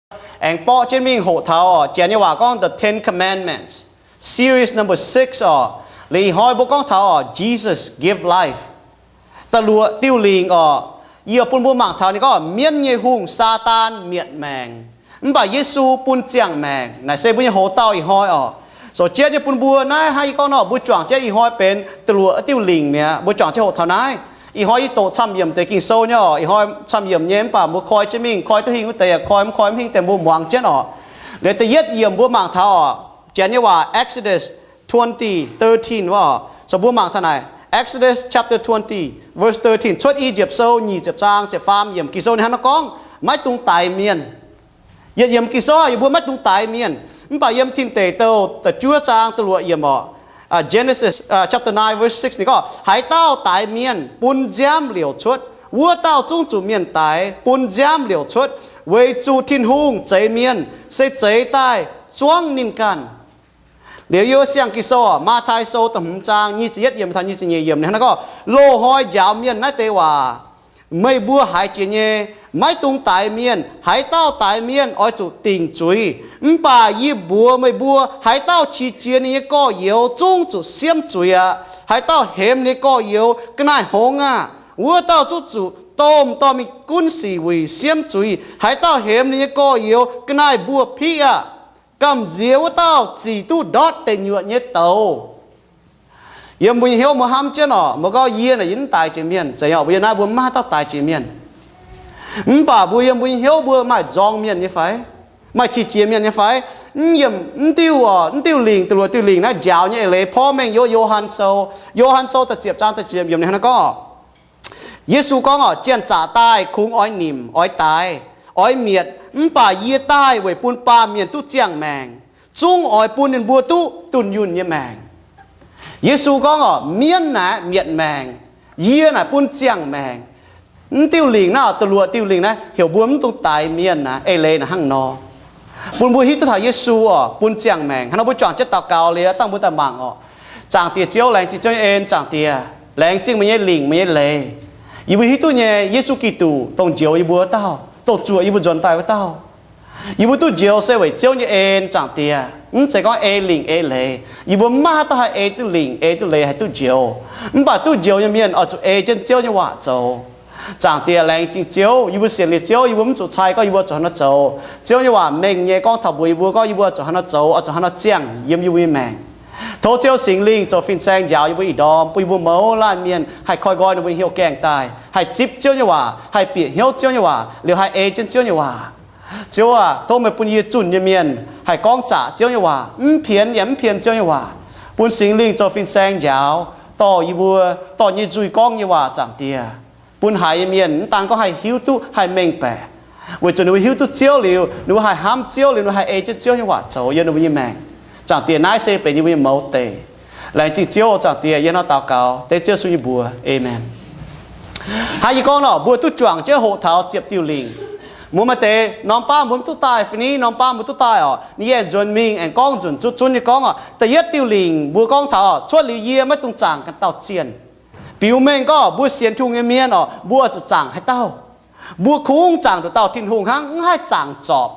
aengx borqv jienv mingh hoqc taux oc, Janx nyei waac gorngv the Ten Commandments, series number six oc. Liuz ih hnoi mbuo gorngv taux oc, Jesus give life. Da'luoqc diuh lingc oc, yie bun mbuo mangc taux ninh gorngv mienv nyei hungh, Saadaan, mietc maengc, mv baac Yesu bun ziangh maengc. Naaic se mbuo nyei hoz dauh ih hnoi oc. Sou jienv nyei bun mbuo naaiv hnangv yie gorngv nor, mbuo juangc jienv ih hnoi benx da'luoqc diuh lingc mi'aqv. Mbuo juangc jienv hoqc taux naaiv. Ih hnoi yie doqc camv-yiemc deix Ging-Sou nyei oc. Ih hnoi camv-yiemc nyei mv baac mbuo koi jienv mingh, koi duqv hingh wuov deix yaac koi, mv koi mv hingh deix mbuo muangx jienv oc. Liuz da'yietv yiemc mbuo mangc taux oc, Janx nyei waac Exodus twenty thirteen wuov oc. So mbuo mangc taux naaic, Exodus chapter twenty, verse thirteen, Cuotv I^yipv Sou nyic ziepc zaang ziepc faam yiemc. Ging-Sou ninh hnangv naaiv gorngv, maiv dungx daix mienh. Yietc yiemc Ging-Sou yie mbuo maiv dungx daix mienh. Mv baac yiem Tin Deic Douh da'juov zaang da'luoqc yiemc oc, Genesis chapter nine verse six ninh gorngv, haaix dauh daix mienh bun nziaamv liouc cuotv, wuov dauh zungv zuqc mienh daix bun nziaamv liouc cuotv, weic zuqc Tin-Hungh zeix mienh se zeix daaih zuangv ninh ganh. Liuz yie mbuo siang Ging-Sou oc, Matv^tai Sou da'hmz zaang nyic ziepc yietv yiemc taux nyic ziepc nyeic yiemc ninh hnangv naaiv gorngv, loz-hnoi njaaux mienh naaiv deix waac, meih mbuo haiz jiex nyei, maiv dungx daix mienh. Haaix dauh daix mienh oix zuqc dingc zuiz. Mv baac yie mbuox meih mbuo, haaix dauh qiex jiez ninh nyei gorx-youz zungv zuqc siemv zuiz aqv. Haaix dauh hemx ninh nyei gorx-youz, ga'naaiv hngongx aqv. Wuov dauh zungv zuqc domh dorh mingh gunv sic wuic siemv zuiz. Haaix dauh hemx ninh nyei gorx-youz, ga'naaiv mbuo piqv aqv. Gamh nziex wuov dauh zic duqv ndortv deic nyuoqc nyei douz. Yiem mbuo nyei hnyouv mbuo hnamv jienv oc, mbuo gorngv, yie naaic yie mv daix jiex mienh. Zeiz nyei oc, mbuo yiem naaiv mbuo mv maaih dauh daix jiex mienh. Mv baac mbuo yiem mbuo nyei hnyouv mbuo maaih nzorng mienh nyei fai? Maaih qiex jiez mienh nyei fai? Mv yiemc, mv diuh oc, mv diuh lingc, da'luoqc diuh lingc naaiv njaaux nyei eix leiz porv mengh yiem Yo^han Sou. Yo^han Sou da'ziepc zaang da'ziepc yiemc ninh hnangv naaiv gorngv, Yesu gorngv oc, janx-zaqc daaih kungx oix nimc, oix daix, oix mietc, mv baac yie daaih weic bun baamh mienh duqv ziangh maengc, zungv oix bun ninh mbuo duqv dunh yunh nyei maengc. Yesu gorngv oc, mienv naaic mietc maengc, yie naaic bun ziangh maengc. Mv diuh lingc naaiv, da'luoqc diuh lingc naaiv heuc mbuo mv dungx daix mienh naaic, eix leiz naaic hnangv nor. Bun mbuo hiuv duqv taux Yesu oc, bun ziangh maengc. Hnangv nor mbuo juangc jienv daux gaux liuz, dangh mbuo daaih mangc oc. Zaangc Diex Ziouv, laengz zingh Ziouv nyei en, Zaangc Diex. Laengz zingh meih nyei lingc, meih nyei leiz. Yie mbuo hiuv duqv nyei, Yesu Giduc dongh njoux yie mbuo wuov dauh, dongh zuoqc yie mbuo nzuonx daaih wuov dauh. Yie mbuo duqv njoux se weic Ziouv nyei en, Zaangc Diex. Mv zeiz gorngv ei lingc ei leiz. Yie mbuo mv maaih haaix dauh haih ei duqv lingc, ei duqv leiz, haih duqv njoux. Mv baac duqv njoux nyei mienh oix zuqc ei jienv Ziouv nyei waac zoux. Zaangc Diex, laengz zingh Ziouv, yie mbuo sienx liuz Ziouv, yie mbuo mv zuqc cai gorngv yie mbuo zuqc haaix nor zoux. Ziouv nyei waac mengh nyei gorngv taux mbuox yie mbuo gorngv yie mbuo zuqc haaix nor zoux, oix zuqc haaix nor ziangh yiem yie mbuo nyei maengc. Tov Ziouv Singx Lingh zoux fin-saeng njaaux yie mbuo ih ndorm, bun yie mbuo mouz laanh mienh haih koi nqoi ninh mbuo nyei hnyouv gaengh daaih, haih zipv Ziouv nyei waac, haih bieqc hnyouv Ziouv nyei waac, liuz haih ei jienv Ziouv nyei waac. Ziouv aah, tov meih bun yie zunh nyei mienh haih gorngv zaqc Ziouv nyei waac, mv pienx yaac mv pien Ziouv nyei waac. Bun Singx Lingh zoux fin-saeng njaaux, dorh yie mbuo, dorh nyei nzuih gorngv nyei waac, Zaangc Diex. Bun haiz nyei mienh mv daan gorngv haih hiuv duqv, haih mengh baeqc, weic zuqc ninh mbuo hiuv duqv Ziouv liuz, ninh mbuo haih hnamv Ziouv liuz, ninh mbuo haih ei jienv Ziouv nyei waac zoux yiem ninh mbuo nyei maengc. Zaangc Diex, naaiv se benx yie mbuo nyei mouz deic. Laengz zingh Ziouv, Zaangc Diex, yie hnangv nor daux gaux dengv Ziouv Yesu nyei mbuox. Aamen. Hnangv yie gorngv nor, mbuo duqv juangc jienv hoqc taux ziepc diuh lingc. Mbuo maaih deix norm baav mbuo mv duqv daaih fai ni, norm baav mbuo duqv daaih oc. Ninh aengx nzuonx mingh aengx gorngv nzunc zunv zunv nyei gorngv oc, da'yietv diuh lingc mbuo gorngv taux oc, cuotv liuz yie maiv dungx zaangc ganh dauh zienh. Biux mengh gorngv mbuo sienx Tin-Hungh nyei mienh oc, mbuo oix zuqc zaangc haaix dauh? Mbuo kungx zaangc nduqc dauh Tin-Hungh hnangv, mv haih zaangc zorpc.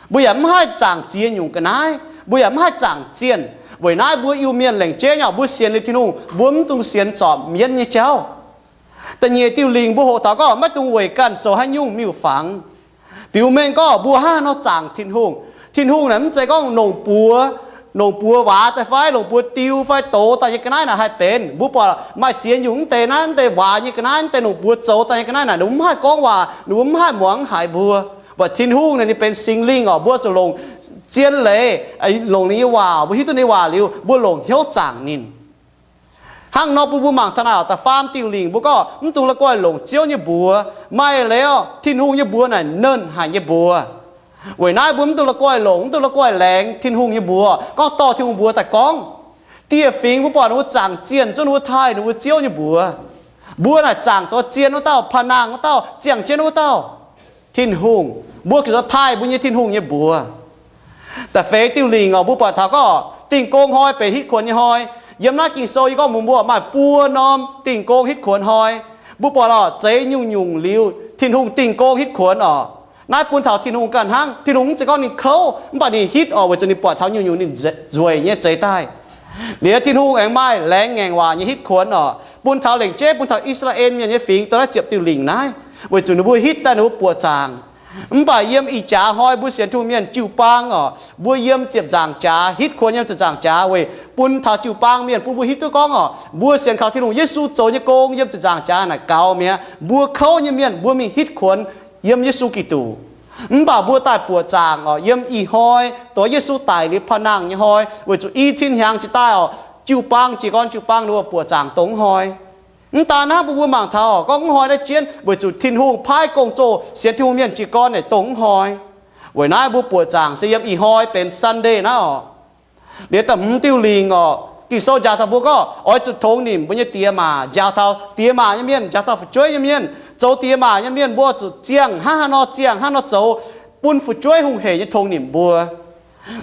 Mbuo yaac mv haih zaangc ziex nyungc ga'naaiv. Mbuo yaac mv haih zaangc zienh. Weic naaiv mbuo Iu-Mienh lengc jeiv nyei oc, mbuo sienx liuz Tin-Hungh, mbuo mv dungx sienx zorpc mienv nyei jauv. Da'nyeic diuh lingc mbuo hoqc taux gorngv maiv dungx weic ganh zoux haaix nyungc miuc-fangx. Biux mengh gorngv mbuo hnangv haaix nor zaangc Tin-Hungh. Tin-Hungh naaic mv zeiz gorngv longc buoz, longc buoz waax daaih fai longc buoz diu fai dox daaih nyei ga'naaiv naaic haih benx. Mbuo buatc maaih ziex nyungc mv deix naaiv, mv deix waax nyei ga'naaiv, mv deix longc buoz zoux daaih nyei ga'naaiv naaic, ninh mbuo mv haih gorngv waac, ninh mbuo mv haih muangx haic mbuo. Mv baac Tin-Hungh naaic ninh benx Singx Lingh oc, mbuo zuqc longc zien leiz, longc ninh nyei waac, mbuo hiuv duqv ninh nyei waac liuz, mbuo longc hnyouv zaangc ninh. Hnangv nor bun mbuo mangc taux naaic oc, da'faam diuh lingc mbuo gorngv mv dungx la'guaih longc Ziouv nyei mbuox. Maaih leiz oc, Tin-Hungh nyei mbuox naaic nernh haic nyei mbuox. Weic naaiv mbuo mv dungx la'guaih longc, mv dungx la'guaih laengz Tin-Hungh nyei mbuox, gorngv dorh Tin-Hungh mbuox daaih gorngv. Dieh fingx mbuo buatc ninh mbuo zaangc zienh zunv ninh mbuo taaih ninh mbuo Ziouv nyei mbuox. Mbuo naaic zaangc dongh zien wuov dauh, pa'nangh wuov dauh, ziangh jienv wuov dauh, Tin-Hungh. Mbuo zuqc taaih mbuo nyei Tin-Hungh nyei mbuox. Da'feix diuh lingc oc, mbuo buatc taux gorngv Dingh Gong Hnoi benx hitv kuonx nyei hnoi. Yiem naaiv Ging-Sou yie gorngv mbuox mbuo maaih buo norm Dingh Gong hitv kuonx hnoi. Mbuo buatc oc, zeix nyungc-nyungc liuz Tin-Hungh Dingh Gong hitv kuonx oc. Naaiv bun taux Tin-Hungh ganh hnangv. Tin-Hungh mv zeiz gorngv ninh kouv, mv baac ninh hitv oc, weic zuqc ninh buatc taux nyungc-nyungc ninh nzueic nyei zeix daaih. Liuz Tin-Hungh aengx maaih laengz ngaengc waac nyei hitv kuonx oc, bun taux lengc jeiv bun taux I^saa^laa^en Mienh nyei fingx dongh naaiv ziepc diuh lingc naaiv, weic zuqc ninh mbuo hitv daaih ninh mbuo buoqc zaangc. Mv baac yiem ih jaax hnoi mbuo sienx Tin-Hungh mienh jiu-baang oc, mbuo yiem ziepc nzaangc jaax, hitv kuonx yiem ziepc nzaangc jaax weic bun taux jiu-baang mienh, bun mbuo hiuv duqv gorngv oc, mbuo sienx kaux Tin-Hungh, Yesu zoux nyei gong yiem ziepc nzaangc jaax naaic gaux mi'aqv. Mbuo kouv nyei mienh mbuo mingh hitv kuonx yiem Yesu Giduc. Mv baac mbuo daaih buoqc zaangc oc, yiem ih hnoi dongh Yesu daic liuz paav nangh nyei hnoi, weic zuqc i cin hnyangx jiex daaih oc, jiu-baang jiez gorn jiu-baang ninh mbuo buoqc zaangc dongh hnoi. Mv daan naaiv, mbuo mbuo mangc taux gorngv hnoi naaiv jienv weic zuqc Tin-Hungh paaiv gong-zoh sienx Tin-Hungh mienh jiez gorn naaic dongh hnoi. Weic naaiv mbuo buoqc zaangc se yiem ih hnoi benx Sunday naaiv oc. Liuz da'hmz diuh lingc oc, Ging-Sou njaaux taux mbuo gorngv oix zuqc tongx nimc mbuo nyei diex maac, njaaux taux diex maac nyei mienh, njaaux taux fu'jueiv nyei mienh. Zoux diex maac nyei mienh mbuo zuqc ziangh hnangv haaix nor, ziangh hnangv haaix nor zoux bun fu'jueiv hungh heic nyei tongx nimc mbuo.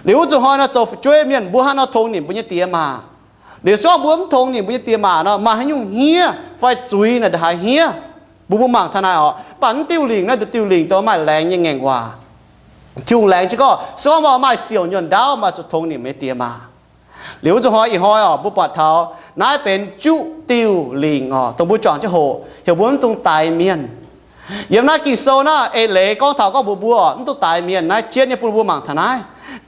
Liuz wuov zuqc hnoi nor zoux fu'jueiv mienh mbuo hnangv haaix nor tongx nimc mbuo nyei diex maac. Liuz se gorngv mbuo mv tongx nimc mbuo nyei diex maac nor, maaih haaix nyungc hniev fai zuiz naaic haiz hniev. Mbuo mbuo mangc taux naaiv oc, mv baac mv diuh lingc naaiv, diuh lingc dongh maaih laengz nyei ngaengc waac. Tin-Hungh laengz jienv gorngv se gorngv maaih siouc nyuonh ndaauv maaih zuqc tongx nimc nyei diex maac. Liuz wuov zuqc hnoi ih hnoi oc, mbuo buatc taux naaiv benx juqv diuh lingc oc, dongh mbuo juangc jienv hoqc heuc mbuo mv dungx daix mienh. Yiem naaiv Ging-Sou naaiv eix leiz gorngv taux gorngv mbuox mbuo mv dungx daix mienh. Naaiv jienv nyei bun mbuo mangc taux naaiv,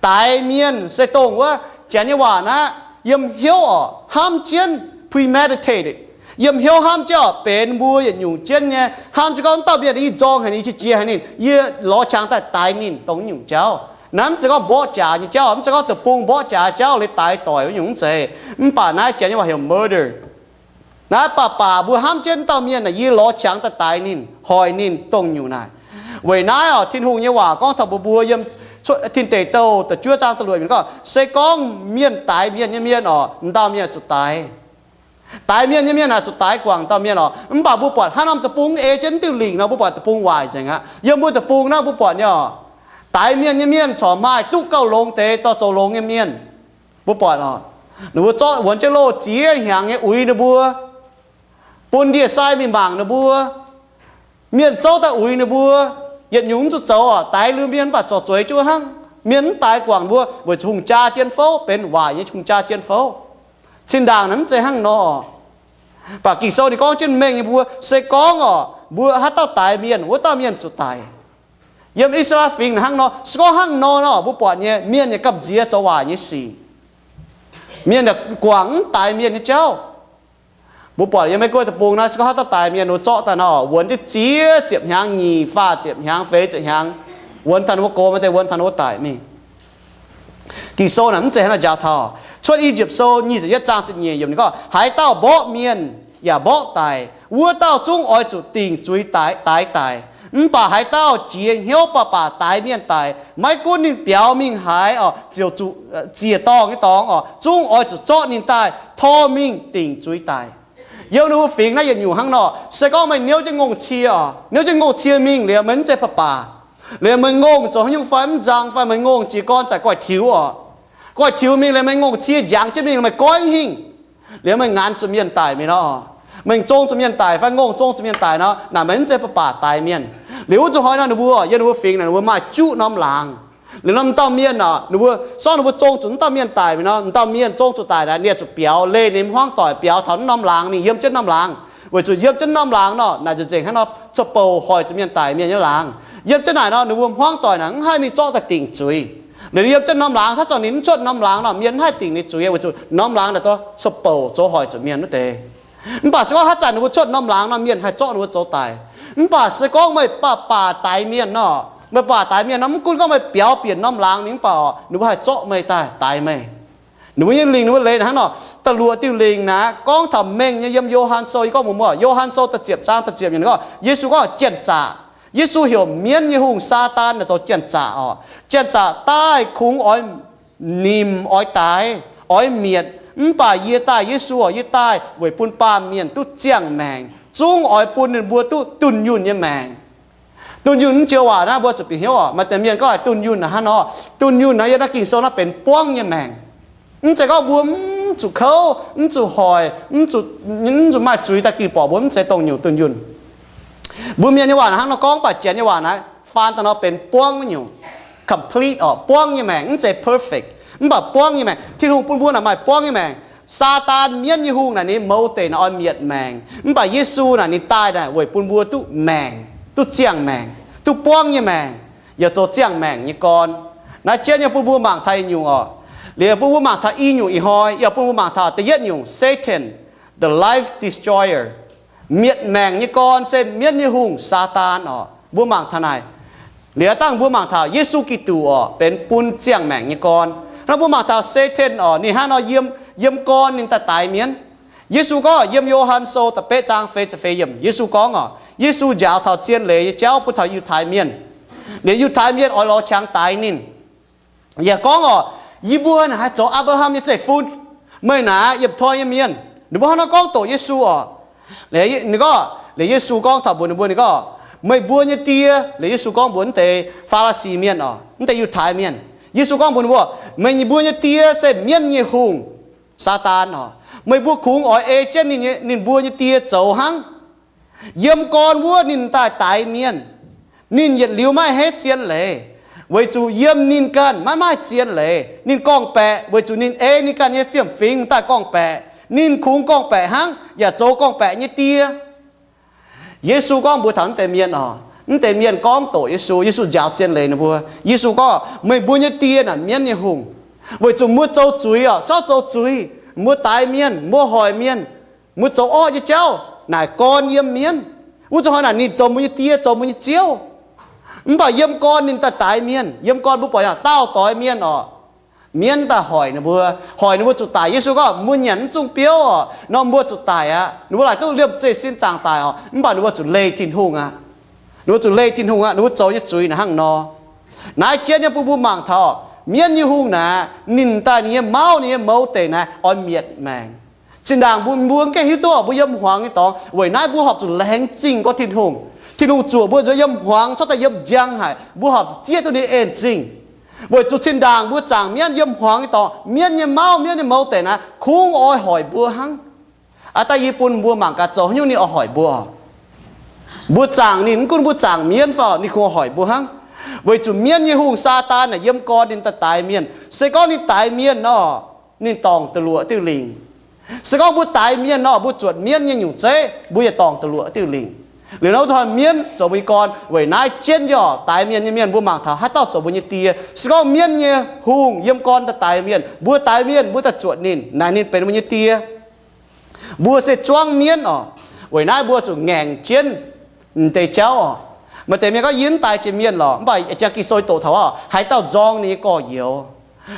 daix mienh se dongh wuov janx nyei waac naaiv, yiem hnyouv oc hnamv jienv, premeditated, yiem hnyouv hnamv jienv oc, benx mbuo yietc nyungc jienv nyei hnamv jienv gorngv wuov dauh mienh yie nzorng haic ninh, yie qiex jiez haic ninh, yie lorz qangx daaih daix ninh dongh nyungc jauv. Naaiv mv zeiz gorngv mborqv jaax nyei jauv, mv zeiz gorngv deic-bung mborqv jaax jauv liuz daix doic wuov nyungc, mv zeiz. Mv baac naaiv janx nyei waac heuc murder. Naaiv baac baac mbuo hnamv jienv wuov dauh mienh naaic yie lorz qangx daaih daix ninh, hoic ninh dongh nyungc naaic. Weic naaiv oc, Tin-Hungh nyei waac gorngv taux mbuox mbuo yiem Tin Deic Douh da'juov zaang da'luoqc gorngv, se gorngv mienh daix mienh nyei mienh oc, m'dauh mienh zuqc daix. Daix mienh nyei mienh aah, zuqc daix guangc dauh mienh oc. Mv baac mbuo buatc haaix norm deic-bung ei jienv diuh lingc nor, mbuo buatc deic-bung waaic nzengc aqv. Yiem mbuo deic-bung naaiv mbuo buatc nyei oc, daix mienh nyei mienh corc maaih duqv gauh longx deix dorh zoux longx nyei mienh. Mbuo buatc oc, ninh mbuo zorqv wuonx jienv loh ziex hnyangx nyei uix ninh mbuo, bun ndie-sai mingh mangc ninh mbuo, mienh zouv daaih uix ninh mbuo, yietc nyungc mv zuqc zoux oc, daix liuz mienh mv baac zorc zueiz jienv hnangv. Mienh mv daix guangc mbuo weic zuqc hungh jaa jien fouv, benx waaic nyei hungh jaa jien fouv. Cin-ndaangc naaic mv zeiz hnangv nor. Mv baac Ging-Sou ninh gorngv jienv mengh nyei mbuo, se gorngv oc mbuo haaix dauh daix mienh, wuov dauh mienh zuqc daic. Yiem I^saa^laa^en Fingx naaic hnangv nor, se gorngv hnangv nor nor, mbuo buatc nyei mienh yaac gamh nziex zoux waaic nyei sic. Mienh yaac guangc mv daix mienh nyei jauv. Mbuo buatc yiem Meiv Guoqv deic-bung naaiv, se gorngv haaix dauh daix mienh, ninh mbuo zorqv daaih nor, wuonx jienv ziex ziepc hnyangx, nyic faah ziepc hnyangx, feix ziepc hnyangx, wuonx taux ninh mbuo gox maaih deix wuonx taux ninh mbuo daic mingh. Ging-Sou naaic mv zeiz hnangv naaiv njaaux taux. Cuotv I^yipv Sou nyic ziepc yietv zaang ziepc nyeic yiemc ninh gorngv, haaix dauh mborqv mienh yaac mborqv daic, wuov dauh zungv oix zuqc dingc zuiz daix daic. Mv baac haaix dauh jiex hnyouv baac baac daix mienh daic, maiv gunv ninh biaux mingh haaix oc, ziouc zuqc ziec dorngh nyei dorngx oc, zungv oix zuqc zorqv ninh daaih tor mingh dingc zuiz daic. Yiem ninh mbuo fingx naaiv yietc nyungc hnangv nor, se gorngv meih niouv jienv ngongh cie oc, niouv jienv ngongh cie mingh liuz meih mv zeiz baac-baac, liuz meih ngongh zoux haaix nyungc fai mv nzang fai meih ngongh jiez gorn zaqc goiv-tiux oc, goiv-tiux mingh liuz meih ngongh cie njangx jienv mingh, meih goiv hingh, liuz meih nganx zuqc mienh daic mingh nor, meih zong zuqc mienh daic fai ngongh zong zuqc mienh daic nor, naaic meih mv zeiz baac-baac daix mienh. Liuz wuov zuqc hnoi nor ninh mbuo, yiem ninh mbuo fingx naaic ninh mbuo maaih juqv norm laangz. Liuz norm dauh mienh oc, ninh mbuo, se gorngv ninh mbuo zong zuqc wuov dauh mienh daic mingh nor, wuov dauh mienh zong zuqc daic naaic, ninh zuqc biaux, leih ninh hmuangv doic biaux taux wuov norm laangz mingh, yiem jienv norm laangz. Weic zuqc yiem jienv norm laangz nor, naaic nzengc hnangv nor cuotv bouc hoic zuqc mienh daic mienh nyei laangz. Yiem jienv naaic nor, ninh mbuo hmuangv doic naaic mv haih mingh zorqv daaih dingc zuiz. Liuz yiem jienv norm laangz, hnangv zanc ninh mv cuotv norm laangz nor, mienh mv haih dingc ninh zuiz, weic zuqc norm laangz naaic dorh cuotv bouc zoux hoic zuqc mienh wuov deix. Mv baac se gorngv hnangv zanc ninh mbuo cuotv norm laangz nor, mienh haih zorqv ninh mbuo zoux daic. Mv baac se gorngv meih baac-baac daix mienh nor, meih baac daix mienh nor, mv gunv gorngv meih biaux bieqc norm laangz mingh mv baac oc, ninh mbuo haih zorqv meih daaih daix meih. Ninh mbuo nyei lingc ninh mbuo leiz hnangv nor. Da'luoqc diuh lingc naaic gorngv taux mengh nyei, yiem Yo^han Sou yie gorngv mbuox mbuo, Yo^han Sou da'ziepc zaang da'ziepc yiemc ninh gorngv, Yesu gorngv janx-zaqc. Yesu heuc mienv nyei hungh, Saadaan, naaic zoux janx-zaqc oc. Janx-zaqc daaih kungx oix nimc, oix daix, oix mietc. Mv baac yie daaih, Yesu oc, yie daaih weic bun baamh mienh duqv ziangh maengc, zungv oix bun ninh mbuo duqv dunh yunh nyei maengc. Dunh yunh mv joux waac naaiv mbuo zuqc bieqc hnyouv oc. Maaih deix mienh gorngv laaix dunh yunh naaic hnangv nor. Dunh yunh naaiv yiem naaiv Ging-Sou naaiv benx buangv nyei maengc. Mv zeiz gorngv mbuo mv zuqc kouv, mv zuqc hoic, mv zuqc, mv zuqc maaih zuiz daaih ging-borqc mbuo, mv zeiz dongh nyungc dunh yunh. Mbuo mienh nyei waac naaic hnangv nor gorngv, mv baac janx nyei waac naaiv faan daaih nor benx buangv nyungc, complete orqc, buangv nyei maengc, mv zeiz perfect, mv baac buangv nyei maengc. Tin-Hungh bun mbuo naaic maaih buangv nyei maengc. Saadaan, mienv nyei hungh naaic, ninh mouz deic naaic oix mietc maengc, mv baac Yesu naaic ninh daaih naaic weic bun mbuo duqv maengc, duqv ziangh maengc, duqv buangv nyei maengc, yaac zoux ziangh maengc nyei gorn. Naaiv jienv nyei bun mbuo mangc taux nyungc orqc. Liuz bun mbuo mangc taux i nyungc ih hnoi, yaac bun mbuo mangc taux da'yietv nyungc, Satan, the life destroyer. Mietc maengc nyei gorn se mienv nyei hungh, Saadaan orqc. Mbuo mangc taux naaic. Liuz dangh mbuo mangc taux Yesu Giduc orqc, benx bun ziangh maengc nyei gorn. Nor mbuo mangc taux Satan orqc, ninh hnangv nor yiem, yiem gorn ninh daaih daix mienv. Yesu gorngv yiem Yo^han Sou da'betv zaang feix ziepc feix yiemc, Yesu gorngv orqc, Yesu njaaux taux zien leiz nyei jauv bun taux Yiutai Mienh. Liuz Yiutai Mienh oix lorz qangx daix ninh. Yaac gorngv orqc, yie mbuo naaic haih zoux Apc^laa^ham nyei zeiv-fun. Meih naaic yiemc toi nyei mienh. Ninh mbuo hnangv nor gorngv doqc Yesu orqc. Ninh gorngv, liuz Yesu gorngv taux mbuox ninh mbuo, ninh gorngv, meih mbuo nyei die, liuz Yesu gorngv mbuox naaiv deix Faa^li^si Mienh orqc, naaiv deix Yiutai Mienh. Yesu gorngv mbuox ninh mbuo, meih mbuo nyei die se mienv nyei hungh, Saadaan orqc. Meih mbuo kungx oix ei jienv ninh, ninh mbuo nyei die zoux hnangv. Yiem gorn wuov ninh daaih daix mienh. Ninh yietc liuz maiv heiv zien leiz, weic zuqc yiem ninh ganh maiv maaih zien leiz. Ninh gorngv-baeqc weic zuqc ninh ei ninh ganh nyei fiem-fingx daaih gorngv-baeqc. Ninh kungx gorngv-baeqc hnangv, yaac zoux gorngv-baeqc nyei die. Yesu gorngv mbuox taux naaiv deix mienh orqc, naaiv deix mienh gorngv doqc Yesu, Yesu njaaux zien leiz ninh mbuo. Yesu gorngv, meih mbuo nyei die naaic mienv nyei hungh, weic zuqc mbuo zoux zuiz orqc, sortv zoux zuiz, mbuo daix mienh, mbuo hoic mienh, mbuo zoux orqv nyei jauv, naaic gorn yiem mienv. Wuov zuqc hnoi naaic ninh zoux mbuo nyei die, zoux mbuo nyei ziouv. Mv baac yiem gorn ninh daaih daix mienh, yiem gorn mbuo buatc yaac daauh doix mienh orqc, mienv daaih hoic ninh mbuo, hoic ninh mbuo zuqc daic. Yesu gorngv, mbuo nyanc mv zungv biouv orqc, nor mbuo zuqc daic aqv. Ninh mbuo laaic duqv liemh zeih sin zaangc daic orqc, mv baac ninh mbuo zuqc leih Tin-Hungh aqv. Ninh mbuo zuqc leih Tin-Hungh aqv. Ninh mbuo zoux nyei zuiz naaic hnangv nor. Naaiv jienv nyei bun mbuo mangc taux mienv nyei hungh naaic, ninh daaih ninh nyei mauv, ninh nyei mouz deic naaic oix mietc maengc. Zinh ndaangc mbuo, mbuo mv gaengh hiuv duqv mbuo yiem hmuangx nyei dorngx. Weic naaiv mbuo horpc zuqc laengz zingh gorngv Tin-Hungh. Tin-Hungh zuoqc mbuo nzuonx yiem hmuangx cuotv daaih yiem njang haic, mbuo horpc zuqc zieqv duqv ninh en zingh. Weic zuqc zinh ndaangc mbuo zaangc mienv yiem hmuangx nyei dorngx, mienv nyei mauv, mienv nyei mouz deic naaic kungx oix hoic mbuo hnangv. Aa, daaih yie bun mbuo mangc gaax zoux haaix nyungc ninh oix hoic mbuo. Mbuo zaangc ninh, mv gunv mbuo zaangc mienv fai ninh kungx hoic mbuo hnangv. Weic zuqc mienv nyei hungh Saadaan naaic yiem gorn ninh daaih daix mienh. Se gorngv ninh daix mienh nor, ninh dorngc da'luoqc diuh lingc. Se gorngv mbuo daix mienh nor, mbuo zuotc mienv nyei nyungc zeiv, mbuo yaac dorngc da'luoqc diuh lingc. Liuz nor wuov zanc mienv zoux mbuo nyei gorn. Weic naaiv jienv nyei orqc, daix mienh nyei mienh mbuo mangc taux haaix dauh zoux mbuo nyei die. Se gorngv mienv nyei hungh yiem gorn daaih daix mienh, mbuo daix mienh, mbuo daaih zuotc ninh, naaic ninh benx mbuo nyei die. Mbuo se zuangv mienv orqc. Weic naaiv mbuo zuqc ngaengc jienv m'deix jauv orqc. Maaih deix mienh gorngv, yie mv daix jiex mienh lorqc, mv baac jang Ging-Sou doqc taux orqc, haaix dauh nzorng ninh nyei gorx-youz.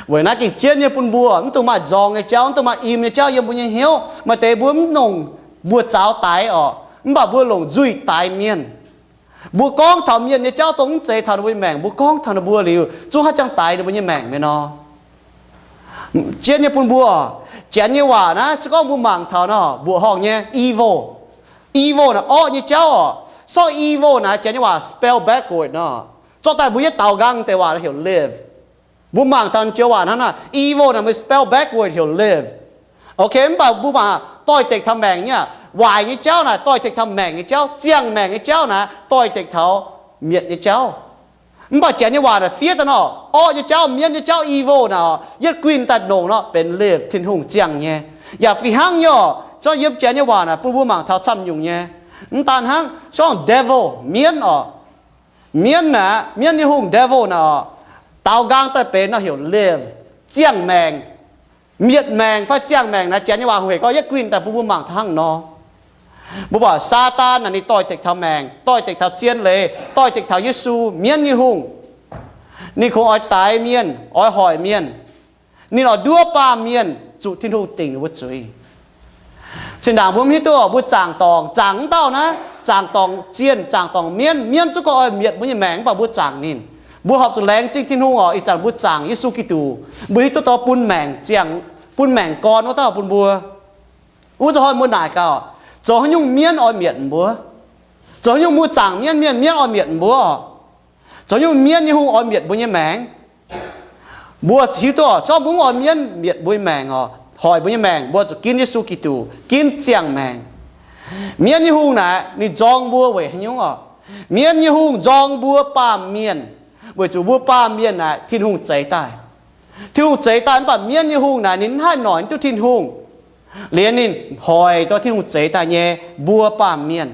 Weic naaiv gengh jienv nyei bun mbuo mv dungx maaih nzorng nyei jauv, mv dungx maaih im nyei jauv yiem mbuo nyei hnyouv. Maaih deix mbuo mv longc mbuox zaux daix orqc, mv baac mbuo longc nzuih daix mienh. Mbuo gorngv taux mienh nyei jauv dongh mv zeiz taux ninh mbuo nyei maengc, mbuo gorngv taux ninh mbuo liuz, zungv haaix jangx daix ninh mbuo nyei maengc mienh nor. Jienv nyei bun mbuo, Janx nyei waac naaiv se gorngv mbuo mangc taux nor, mbuoqc horngh nyei evil. Evil naaiv orqv nyei jauv orqc. Sortv evil naaiv Janx nyei waac spell backward nor. Zorqv daaih mbuo yietv daaux nqaang deix waac heuc live. Mbuo mangc taux joux waac hnangv naaiv, evil naaiv mbuo spell backward heuc live. Ok, mv baac mbuo mangc doix-dekc taux maengc nyei, waaic nyei jauv naaiv doix-dekc taux maengc nyei jauv, ziangh maengc nyei jauv naaiv doix-dekc taux mietc nyei jauv. Mv baac Janx nyei waac naaiv fiev daaih nor, orqv nyei jauv, mienv nyei jauv, evil naaiv orqc, yietv guinh daaih longc nor benx live, Tin-Hungh ziangh nyei. Yaac fih hnangv nyei orqc, zorqv yiem Janx nyei waac naaiv bun mbuo mangc taux camv nyungc nyei. Mv daan hnangv, zorqv devil, mienv orqc, mienv naaiv, mienv nyei hungh devil naaiv orqc, daaux nqaang daaih benx nor heuc live, ziangh maengc, mietc maengc fai ziangh maengc naaiv. Janx nyei waac hungh hec gorngv yietv guinh daaih bun mbuo mangc taux hnangv nor. Mbuo buatc Saadaan naaiv ninh doix-dekc taux maengc, doix-dekc taux zien leiz, doix-dekc taux Yesu, mienv nyei hungh. Ninh kungx oix daix mienh, oix hoic mienh. Ninh oix nduov baamh mienh zuqc Tin-Hungh dingc ninh mbuo zuiz. Zinh ndaangc mbuo mv hiuv duqv mbuo zaangc dorngc, zaangc mv dauh naaiv, zaangc dorngc zienh, zaangc dorngc mienv, mienv zungv gorngv oix mietc mbuo nyei maengc, mv baac mbuo zaangc ninh. Mbuo horpc zuqc laengz zingh Tin-Hungh orqc, ih zanc mbuo zaangc Yesu Giduc, mbuo hiuv duqv dorh bun maengc ziangh, bun maengc gorn wuov dauh bun mbuo. Wuov zuqc hnoi mbuo naaic gaax, zoux haaix nyungc mienv oix mietc mbuo? Zoux haaix nyungc mbuo zaangc mienv, mienv, mienv oix mietc mbuo orqc? Zoux haaix nyungc mienv nyei hungh oix mietc mbuo nyei maengc? Mbuo hiuv duqv orqc, zorqv mbuo mv oix mienv mietc mbuo nyei maengc orqc, hoic mbuo nyei maengc, mbuo zuqc ginv Yesu Giduc, ginv ziangh maengc. Mienv nyei hungh naaic ninh nzorng mbuo weic haaix nyungc orqc? Mienv nyei hungh nzorng mbuo baamh mienh, weic zuqc mbuo baamh mienh naaic Tin-Hungh zeix daaih. Tin-Hungh zeix daaih mv baac mienv nyei hungh naaic ninh mv haih noic duqv Tin-Hungh, liuz ninh hoic dorh Tin-Hungh zeix daaih nyei mbuo baamh mienh.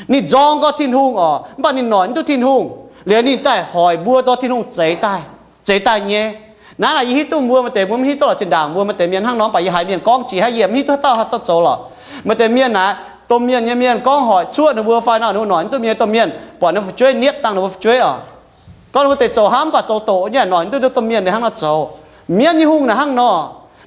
Ninh nzorng gorx Tin-Hungh oc, mv baac ninh noic mv duqv Tin-Hungh, liuz ninh daaih hoic mbuo dorh Tin-Hungh zeix daaih, zeix daaih nyei. Naaiv naaic yie hiuv duqv mbuo maaih deix mbuo mv hiuv duqv lorqc, zinh ndaangc mbuo maaih deix mienh hnangv nor, mv baac yie haiz mienh gorngv jiex haiv yie mv hiuv duqv haaix dauh haaix dauh zoux lorqc. Maaih deix mienh naaic, domh mienh nyei mienh gorngv hoic cuotv ninh mbuo fai nor, ninh mbuo noic mv duqv mienh, domh mienh buatc ninh mbuo fu'jueiv nietv dangh ninh mbuo fu'jueiv oc. Gorngv ninh mbuo deix zoux hnamv mv baac zoux doqc nyei, noic mv duqv domh mienh naaic hnangv nor zoux. Mienv nyei hungh naaic hnangv nor,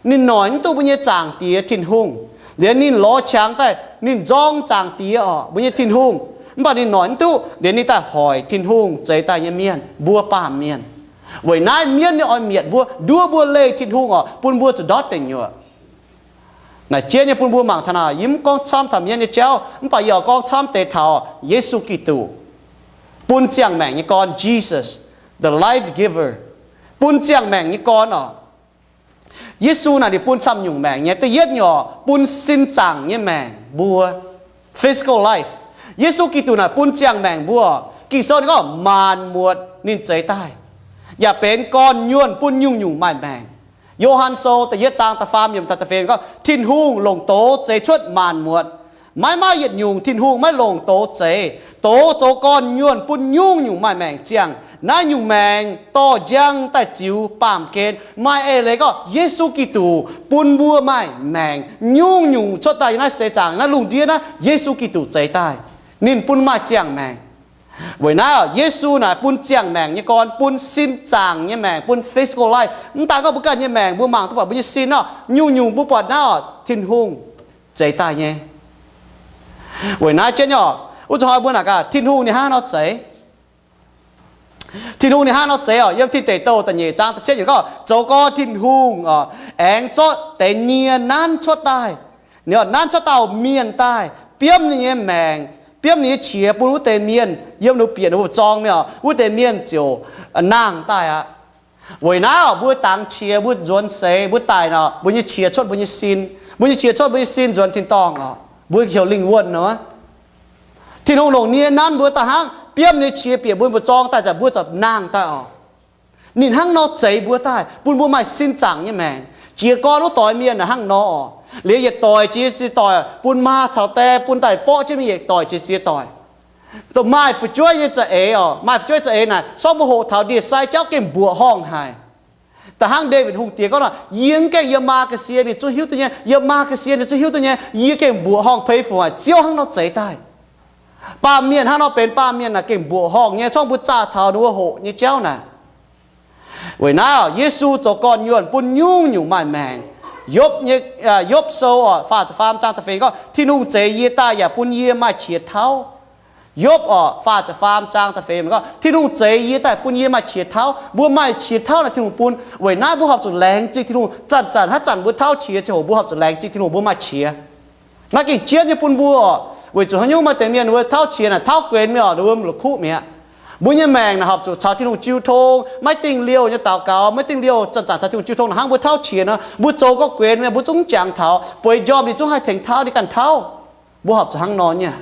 ninh noic mv duqv mbuo nyei Zaangc Diex Tin-Hungh, liuz ninh lorz qangx daaih ninh nzorng Zaangc Diex oc, mbuo nyei Tin-Hungh, mv baac ninh noic mv duqv, liuz ninh daaih hoic Tin-Hungh zeix daaih nyei mienh, mbuo baamh mienh. Weic naaiv mienv nyei oix mietc mbuo, nduov mbuo leih Tin-Hungh oc, bun mbuo zuqc ndortv deic nyuoqc. Naaic jienv nyei bun mbuo mangc taux naaic, yie mv gorngv camv taux mienv nyei jauv, mv baac yie oix gorngv camv deix taux Yesu Giduc, bun ziangh maengc nyei gorn, Jesus, the life giver, bun ziangh maengc nyei gorn oc. Yesu naaic ninh bun camv nyungc maengc nyei. Da'yietv nyungc oc, bun sin zaangc nyei maengc mbuo, physical life. Yesu Giduc naaic bun ziangh maengc mbuo, Ging-Sou ninh gorngv maanc muotc ninh zeix daaih, yaac benx gorn nyuonh bun nyungc-nyungc maaih maengc. Yo^han Sou da'yietv zaang da'faam yiemc taux da'feix gorngv, Tin-Hungh longc doz zeix cuotv maanc muotc. Maiv maaih yietc nyungc Tin-Hungh maiv longc doz zeix. Doz zoux gorn nyuonh bun nyungc-nyungc maaih maengc ziangh. Naaiv nyungc maengc dorh njang daaih ziux baamh gen. Maaih eix leiz gorngv Yesu Giduc bun mbuo maaih maengc. Nyungc-nyungc cuotv daaih yiem naaiv seix zaangc, naaiv lungh ndiev naaiv, Yesu Giduc zeix daaih. Ninh bun maaih ziangh maengc. Weic naaiv Yesu naaic bun ziangh maengc nyei gorn, bun sin zaangc nyei maengc, bun physical life. Mv daan gorngv mbuo ganh nyei maengc mbuo mangc duqv buatc mbuo nyei sin nor, nyungc-nyungc mbuo buatc naaiv oc, Tin-Hungh zeix daaih nyei. Weic naaiv jienv nyei oc, wuov zuqc hnoi mbuo naaic gaax, Tin-Hungh ninh hnangv nor zeix. Tin-Hungh ninh hnangv nor zeix oc. Yiem Tin Deic Douh da'nyeic zaang da'cietv yiemc gorngv, zoux gorn Tin-Hungh oc, aengx zorqv deix nie nanv cuotv daaih. Ninh nanv cuotv dauh mienh daaih, biomv ninh nyei maengc, biomv ninh nyei qiex bun wuov deix mienh. Yiem ninh bieqc ninh mbuo zorng mingh oc, wuov deix mienh ziouc nangh daaih aqv. Weic naaiv oc, mbuo dangx qiex, mbuo nzuonx seix, mbuo daic nor, mbuo nyei qiex cuotv mbuo nyei sin. Mbuo nyei qiex cuotv mbuo nyei sin nzuonx tin-dorngh oc, mbuo heuc lingh wuonh nor. Tin-Hungh longc nie nanv mbuo daaih hnangv, biomv ninh nyei qiex bieqc mbuo, mbuo zorng daaih zanc mbuo zuqc nangh daaih oc. Ninh hnangv nor zeix mbuo daaih, bun mbuo maaih sin zaangc nyei maengc. Jiez gorn wuov doix mienh hnangv nor oc. Liuz yietc doic jiex ziex doic, bun maa caux die, bun daaih borqv jienv mingh yietc doic jiex ziex doic. Dongh maaih fu'jueiv nyei za'eix oc, maaih fu'jueiv za'eix naaic, sortv mbuo hoqc taux ndie-sai jauv gengh mbuoqc horngh haic. Da'hnangv Ndaawitv Hungh Diex gorngv nor, yie mv gaengh yiem maa ga'sie ninh zungv hiuv duqv nyei, yiem maa ga'sie ninh zungv hiuv duqv nyei, yie gengh mbuoqc horngh peix fungc haic. Ziouv hnangv nor zeix daaih. Baamh mienh hnangv nor benx baamh mienh naaic gengh mbuoqc horngh nyei, zorngv mbuo zaah taux ninh mbuo hoqc nyei jauv naaic. Weic naaiv oc, Yesu zoux gorn-nyuonh bun nyungc-nyungc maaih maengc. Yopv nyei, Yopv Sou oc, faah ziepc faam zaang da'feix gorngv, Tin-Hungh zeix yie daaih yaac bun yie maaih qiex tauv. Yopv oc, faah ziepc faam zaang da'feix gorngv, Tin-Hungh zeix yie daaih bun yie maaih qiex tauv. Mbuo maaih qiex tauv naaic Tin-Hungh bun. Weic naaiv mbuo horpc zuqc laengz zingh Tin-Hungh. Zanc-zanc haaix zanc mbuo tauv qiex ziangh hoc mbuo horpc zuqc laengz zingh Tin-Hungh mbuo maaih qiex. Naaiv gengh jienv nyei bun mbuo oc. Weic zuqc haaix nyungc maaih deix mienh ninh mbuo tauv qiex naaic tauv guenx mingh oc, ninh mbuo la'kuqv mi'aqv. Mbuo nyei maengc naaic horpc zuqc caux Tin-Hungh jiu tong, maiv dingh liouh nyei daux gaux, maiv dingh liouh zanc-zanc caux Tin-Hungh jiu tong. Hnangv mbuo tauv qiex nor, mbuo zoux gorngv guenx mingh mbuo zungv jangx taux, bueix njormh ninh zungv haih tengx tauv ninh ganh tauv. Mbuo horpc zuqc hnangv nor nyei.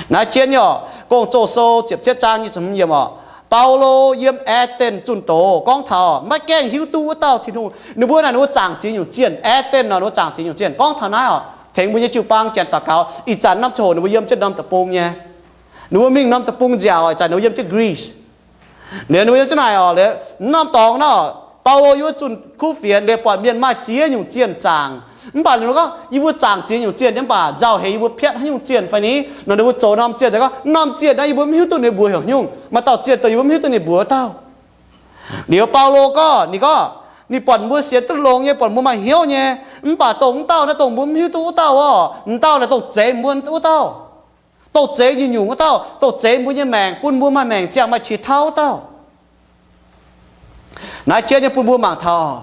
Naaiv jienv nyei oc, Gong-Zoh Sou ziepc cietv zaang nyic ziepc hmz yiemc oc, Baulo yiem Aa^ten zunh doz gorngv taux maiv gaengh hiuv duqv wuov dauh Tin-Hungh. Ninh mbuo naaic ninh mbuo zaangc ziex nyungc zienh, Aa^ten nor ninh mbuo zaangc ziex nyungc zienh. Gorngv taux naaiv oc, tengx mbuo nyei jiu-baang janx daux gaux. Ih zanc norm ziangh hoc ninh mbuo yiem jienv norm deic-bung nyei. Ninh mbuo mingh norm deic-bung nziaauc, ih zanc ninh mbuo yiem jienv Greece. Liuz ninh mbuo yiem jienv naaic oc, liuz norm dorngx nor, Baulo yiem wuov zunh kuv fienx liuz buatc mienh maaih ziex nyungc zienh zaangc. Mv baac ninh mbuo gorngv, yie mbuo zaangc ziex nyungc zienh nyei, mv baac nzauh heix yie mbuo piatv haaix nyungc zienh fai ni? Nor ninh mbuo zoux norm zienh daaih gorngv, norm zienh naaiv yie mbuo mv hiuv duqv ninh mbuox haaix nyungc, maaih dauh zienh dongh yie mbuo mv hiuv duqv ninh mbuox wuov dauh. Liuz Baulo gorngv, ninh gorngv, ninh buatc mbuo sienx duqv longx nyei, buatc mbuo maaih hnyouv nyei, mv baac dongh wuov dauh naaiv dongh mbuo mv hiuv duqv wuov dauh oc. M'dauh naaic dongh zeix mbuo wuov dauh, dongh zeix nyungc-nyungc wuov dauh, dongh zeix mbuo nyei maengc, bun mbuo maaih maengc ziangh maaih qiex tauv wuov dauh. Naaiv jienv nyei bun mbuo mangc taux,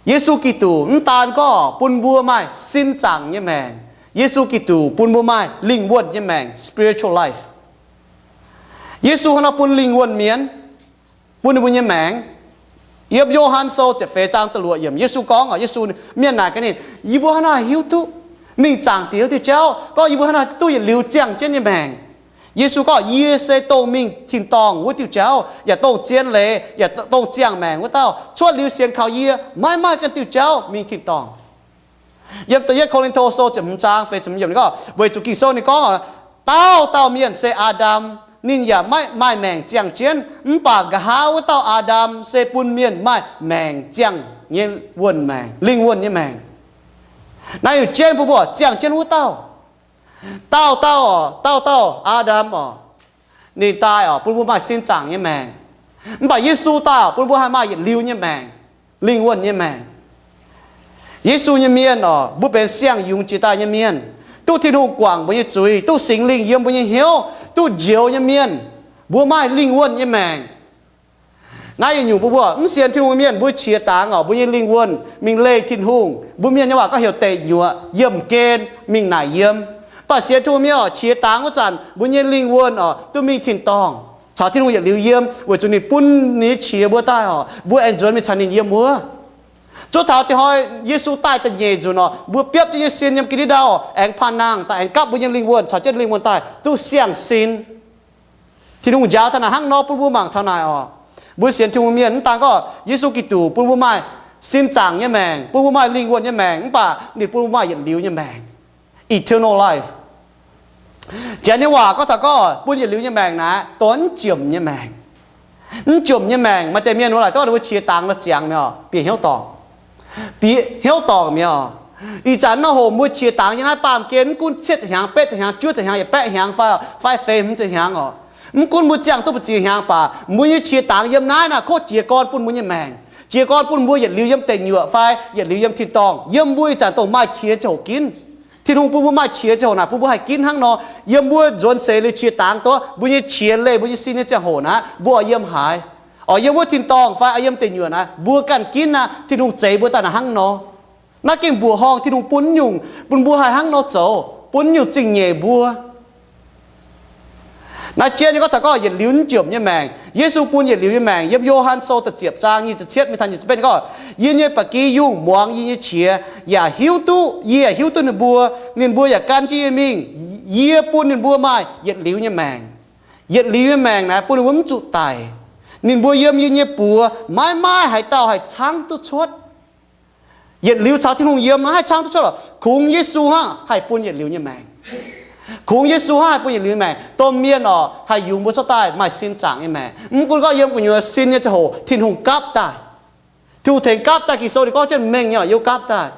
Yesu Giduc mv daan gorngv bun mbuo maaih sin zaangc nyei maengc. Yesu Giduc bun mbuo maaih lingh wuonh nyei maengc, spiritual life. Yesu hnangv nor bun lingh wuonh mienh, bun ninh mbuo nyei maengc. Yiem Yo^han Sou ziepc feix zaang da'luoqc yiemc, Yesu gorngv oc, Yesu, mienh naaic gaax ninh, yie mbuo hnangv haaix nor hiuv duqv mingh Zaangc Diex wuov diuh jauv, gorngv yie mbuo hnangv haaix nor duqv yietc liuz ziangh jienv nyei maengc. Yesu gorngv, Yie se dongh mingh tin-dorngh wuov diuh jauv, yaac dongh zien leiz, yaac dongh ziangh maengc wuov dauh. Cuotv liuz sienx kaux yie, maiv maaih ganh diuh jauv mingh tin-dorngh. Yiem da'yietv Ko^lin^to Sou ziepc hmz zaang feix ziepc hmz yiemc ninh gorngv, weic zuqc Ging-Sou ninh gorngv, Dauh dauh mienh se Aa^ndam, ninh yaac maiv maaih maengc ziangh jienv. Mv baac nqa'haav wuov dauh Aa^ndam se bun mienh maaih maengc ziangh nyei wuonh maengc, lingh wuonh nyei maengc. Naaiv nyungc jienv bun mbuo ziangh jienv wuov dauh. Dauh dauh, dauh dauh Aa^ndam oc, ninh daaih oc, bun mbuo maaih sin zaangc nyei maengc. Mv baac Yesu daaih oc, bun mbuo haih maaih yietc liuz nyei maengc, lingh wuonh nyei maengc. Yesu nyei mienh oc, mbuo benx siang-yungz jiex daaih nyei mienh, duqv Tin-Hungh guangc mbuo nyei zuiz, duqv Singx Lingh yiem mbuo nyei hnyouv, duqv njoux nyei mienh, mbuo maaih lingh wuonh nyei maengc. Naaiv yietc nyungc mbuo, mbuo mv sienx Tin-Hungh mienh, mbuo qiex dangx oc, mbuo nyei lingh wuonh mingh leih Tin-Hungh. Mbuo mienh nyei waac gorngv heuc deic nyuoqc, yiemh gen, mingh naaic yiem. Mv baac sienx Tin-Hungh mienh oc, qiex dangx wuov zanc mbuo nyei lingh wuonh oc, duqv mingh tin-dorngh caux Tin-Hungh yietc liuz yiem, weic zuqc ninh bun ninh nyei qiex mbuo daaih oc, mbuo aengx nzuonx mingh caux ninh yiem wuov. Zuov taux dinh hnoi Yesu daaih da'nyeic nzunc oc, mbuo biopv jienv nyei sin yiem ga'ndiev ndau oc, aengx paan nangh daaih aengx gapv mbuo nyei lingh wuonh caux jienv lingh wuonh daaih duqv siang-sin. Tin-Hungh njaaux taux naaic hnangv nor bun mbuo mangc taux naaic oc. Mbuo sienx Tin-Hungh mienh mv daan gorngv Yesu Giduc bun mbuo maaih sin zaangc nyei maengc, bun mbuo maaih lingh wuonh nyei maengc, mv baac ninh bun mbuo maaih yietc liuz nyei maengc, eternal life. Janx nyei waac gorngv taux gorngv bun yietc liuz nyei maengc naaic, dongh mv jomc nyei maengc. Mv jomc nyei maengc, maaih deix mienh wuov laaic gorngv ninh mbuo qiex dangx nor ziangx mi'aqv, bieqc hnyouv dorngc, bieqc hnyouv dorngc mi'aqv. Ih zanc nor hoc mbuo qiex dangx yiem naaiv baamh gen mv gunv cietv ziepc hnyangx, betv ziepc hnyangx, juov ziepc hnyangx, yaac baeqv hnyangx fai, fai feix hmz ziepc hnyangx oc, mv gunv mbuo ziangh duqv mbu'ziex hnyangx baac mbuo nyei qiex dangx yiem naaiv naaic kov jiez gorn bun mbuo nyei maengc, jiez gorn bun mbuo yietc liuz yiem deic nyuoqc fai yietc liuz yiem tin-dorngh. Yiem mbuo ih zanc dongh maaih qiex ziangh hoc ginv. Tin-Hungh bun mbuo maaih qiex ziangh hoc naaic bun mbuo haih ginv hnangv nor. Yiem mbuo nzuonx seix liuz qiex dangx duqv mbuo nyei qiex leih mbuo nyei sin nyei ziangh hoc naaic, mbuo oix yiem haaix? Oix yiem wuov tin-dorngh fai oix yiem deic nyuoqc naaic, mbuo ganh ginv aqv. Tin-Hungh zeix mbuo daaih naaic hnangv nor. Naaiv gengh mbuoqc horngh Tin-Hungh bun nyungc, bun mbuo haih hnangv nor zoux, bun nyungc zingh nyeic mbuo. Naaiv jienv nyei gorngv taux gorngv yietc liuz mv jomc nyei maengc. Yesu bun yietc liuz nyei maengc yiem Yo^han Sou da'ziepc zaang nyic ziepc cietv mingh taux nyic ziepc betv gorngv, Yie nyei ba'gi yungh muangx yie nyei qiex, yaac hiuv duqv, yie yaac hiuv duqv ninh mbuo. Ninh mbuo yaac gan jienv yie mingh. Yie bun ninh mbuo maaih yietc liuz nyei maengc. Yietc liuz nyei maengc naaic bun ninh mbuo mv zuqc daic. Ninh mbuo yiem yie nyei buoz maiv maaih haaix dauh haih caangv duqv cuotv. Yietc liuz caux Tin-Hungh yiem maiv haih caangv duqv cuotv lorqc. Kungx Yesu hnangv haih bun yietc liuz nyei maengc. Kungx Yesu hnangv haih bun yietc liuz nyei maengc. Domh mienh oc, haih yungz mbuo cuotv daaih maaih sin zaangc nyei maengc. Mv gunv gorngv yiem gu'nyuoz sin nyei ziangh hoc Tin-Hungh gapv daaih. Tin-Hungh tengx gapv daaih. Ging-Sou ninh gorngv jienv mengh nyei oc, yiem gapv daaih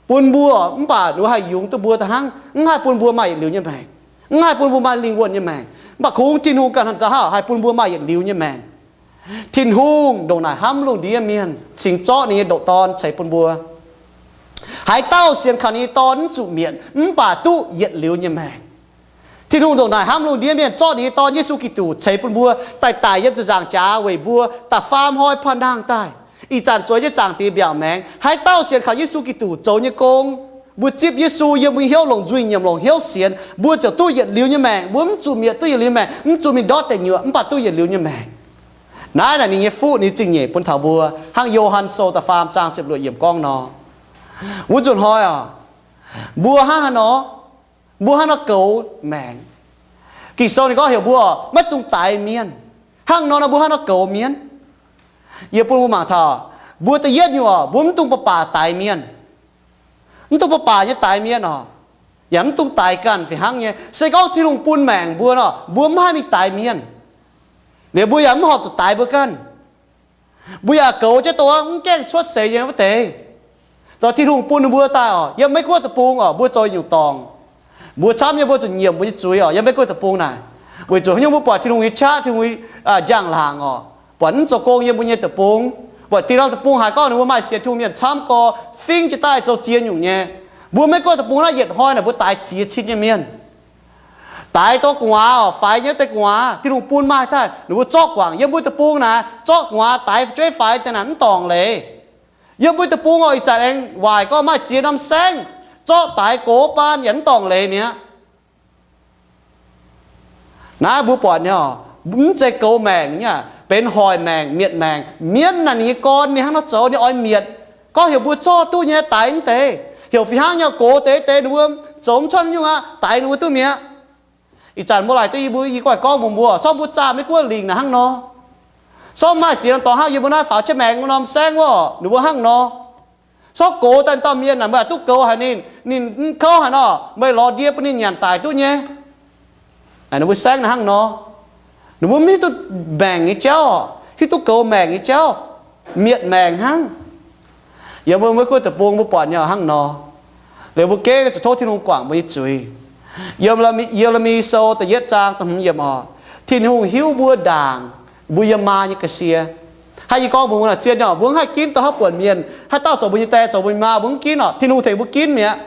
bun mbuo, mv baac ninh haih yungz duqv mbuo daaih hnangv, mv haih bun mbuo maaih yietc liuz nyei maengc, mv haih bun mbuo maaih lingh wuonh nyei maengc. Mv baac kungx Tin-Hungh ganh hnangv haih bun mbuo maaih yietc liuz nyei maengc. Tin-Hungh ndongc naaic hnamv lungh ndiev mienh cingx zorqv ninh nyei ndoqc Dorn ceix bun mbuo. Haaix dauh sienx kaux ninh nyei Dorn mv zuqc mietc, mv baac duqv yietc liuz nyei maengc. Tin-Hungh ndongc naaic hnamv lungh ndiev mienh zorqv ninh nyei Dorn Yesu Giduc ceix bun mbuo, daaih daic yiem ziepc nzaangc jaax weic mbuo, daaih faam hnoi panh nangh daaih, ih zanc zueiz jienv Zaangc Diex mbiaauc maengx. Haaix dauh sienx kaux Yesu Giduc zoux nyei gong, mbuo zipv Yesu yiem mbuo nyei hnyouv longc nzuih nyiemc longc hnyouv sienx, mbuo ziouc duqv yietc liuz nyei maengc, mbuo mv zuqc mietc, duqv yietc liuz nyei maengc, mv zuqc mingh ndortv deic nyuoqc, mv baac duqv yietc liuz nyei maengc. Naaiv naaic ninh nyei fuqv ninh zingh nyeic bun taux mbuo, hnangv Yo^han Sou da'faam zaang ziepc luoqc yiemc gorngv nor. Wuov nzunc hnoi oc, mbuo hnangv haaix nor, mbuo hnangv nor goux maengc. Ging-Sou ninh gorngv heuc mbuo maiv dungx daix mienh. Hnangv nor nor mbuo hnangv nor goux mienh. Yie bun mbuo mangc taux, mbuo da'yietv nyungc oc, mbuo mv dungx baac baac daix mienh. Mv dungx baac baac nyei daix mienh oc, yaac mv dungx daix ganh fih hnangv nyei. Se gorngv Tin-Hungh bun maengc mbuo nor, mbuo mv haih mingh daix mienh. Liuz mbuo yaac mv horpc zuqc daix mbuo ganh. Mbuo yaac goux jienv dongh mv gaengh cuotv seix nyei wuov deix. Dongh Tin-Hungh bun ninh mbuo daaih oc, yiem Meiv Guoqv deic-bung oc, mbuo zoux nyungc dorngc. Mbuo camv nyei mbuo zuqc nyiemc mbuo nyei zuiz oc, yiem Meiv Guoqv deic-bung naaic. Weic zuqc haaix nyungc mbuo buatc Tin-Hungh nyei qaqv, Tin-Hungh nyei, aa, njang-laangc oc, buatc mv zoux gong yiem mbuo nyei deic-bung. Buatc dinh norm deic-bung haiz gorngv ninh mbuo maaih sienx Tin-Hungh mienh camv gorx, fingx jiez daaih zoux ziex nyungc nyei. Mbuo Meiv Guoqv deic-bung naaiv yietc hnoi naaic mbuo daix ziex cin nyei mienh. Daix dongh gu'nguaaz oc, faix nyei deix gu'nguaaz, Tin-Hungh bun maaih daaih, ninh mbuo zorqv guangc. Yiem mbuo deic-bung naaic, zorqv gu'nguaaz daix fu'jueiv faix daaih naaic mv dorngc leiz. Yiem mbuo deic-bung oc, ih zanc aengx waaic gorngv maaih ziex norm saengv, zorqv daix gox baan yaac mv dorngc leiz mi'aqv. Naaiv mbuo buatc nyei oc, mv zeiz goux maengc nyei, benx hoic maengc, mietc maengc. Mienv naaic ninh nyei gorn ninh hnangv nor zoux, ninh oix mietc. Gorngv heuc mbuo zorqv duqv nyei, daix mv deix. Heuc fih hnangv nyei gox deix deix ninh mbuo zoux mv cuotv nyungc aqv, daix ninh mbuo duqv mi'aqv. Ih zanc mbuo laaic duqv yie mbuo, yie gorngv mbuox mbuo, sorng mbuo zaah Meiv Guoqv lingc naaic hnangv nor. Sorng maaih ziex norm dorngx hnangv yie mbuo naaiv faaux jienv maengx norm saengv wuov, ninh mbuo hnangv nor. Sorng gox daaih dauh mienh naaic, meih duqv goux haic ninh, ninh mv kouv haic nor, meih lorz ndie bun ninh nyanc daic duqv nyei. Naaic ninh mbuo saengv naaic hnangv nor. Ninh mbuo mv hiuv duqv maengc nyei jauv, hiuv duqv goux maengc nyei jauv, mietc maengc hnangv. Yiem mbuo Meiv Guoqv deic-bung mbuo buatc nyei hnangv nor. Liuz mbuo gengh zuqc tov Tin-Hungh guangc mbuo nyei zuiz. Yiem Ye^le^mi Sou da'yietv zaang da'hmz yiemc oc, Tin-Hungh hiuv mbuo ndaangc mbuo yiem maa nyei ga'sie. Hnangv yie gorngv mbuox mbuo naaic zien nyei, mbuo mv haih ginv dongh haaix buonc mienh, haaix dauh zoux mbuo nyei die, zoux mbuo nyei maa, mbuo mv ginv oc. Tin-Hungh tengx mbuo ginv mi'aqv.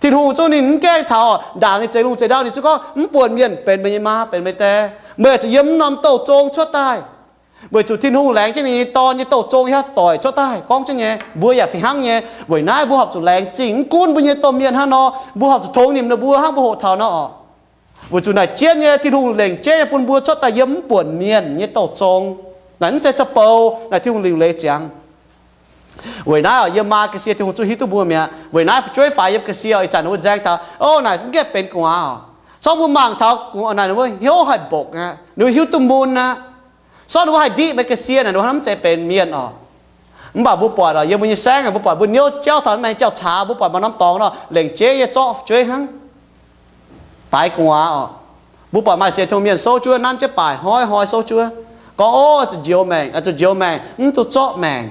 Tin-Hungh zungv ninh mv gaengh taux ndaangc ninh zeix lungh zeix ndau, ninh zungv gorngv mv buonc mienh benx meih nyei maa, benx meih die. Meih zuqc yiem m'norm douh zong cuotv daaih. Weic zuqc Tin-Hungh laengz jienv ninh nyei Dorn nyei douh zong yaac doic cuotv daaih gorngv jienv nyei. Mbuo yaac fih hnangv nyei. Weic naaiv mbuo horpc zuqc laengz zingh, mv gunv mbuo nyei domh mienh hnangv nor, mbuo horpc zuqc tongx nimc ninh mbuo hnangv mbuo hoqc taux nor oc. Weic zuqc naaic jienv nyei, Tin-Hungh lengc jeiv nyei bun mbuo cuotv daaih yiem mv buonc mienh nyei douh zong. Naaic mv zeiz ca'bouc, naaic Tin-Hungh liuc leiz ziangx. Weic naaiv yiem maa ga'sie Tin-Hungh zungv hiuv duqv mbuo mi'aqv. Weic naaiv fu'jueiv faix yiem ga'sie, ih zanc ninh mbuo nzaeng taux, o, naaic mv gaengh benx gu'nguaaz oc. Sorng mbuo mangc taux gu'nguaaz naaic ninh mbuo hnyouv haih mbokc aqv, ninh mbuo hiuv duqv mun aqv. Sorng ninh mbuo haih ndiqv meih ga'sie naaic, ninh mbuo hnamv mv zeiz benx mienh oc. Mv baac mbuo buatc oc, yiem mbuo nyei saengv, mbuo buatc mbuo niouv jauv taux mv baengx jauv caax, mbuo buatc maaih norm dorngx nor, lengc jeiv nyei zorqv fu'jueiv hnangv. Faix gu'nguaaz oc. Mbuo buatc maaih sienx Tin-Hungh mienh souv juov, nanv jienv baaic hnoi-hnoi souv juov, gorngv, o, zuqc njoux maengc, zuqc njoux maengc, mv duqv zorqv maengc.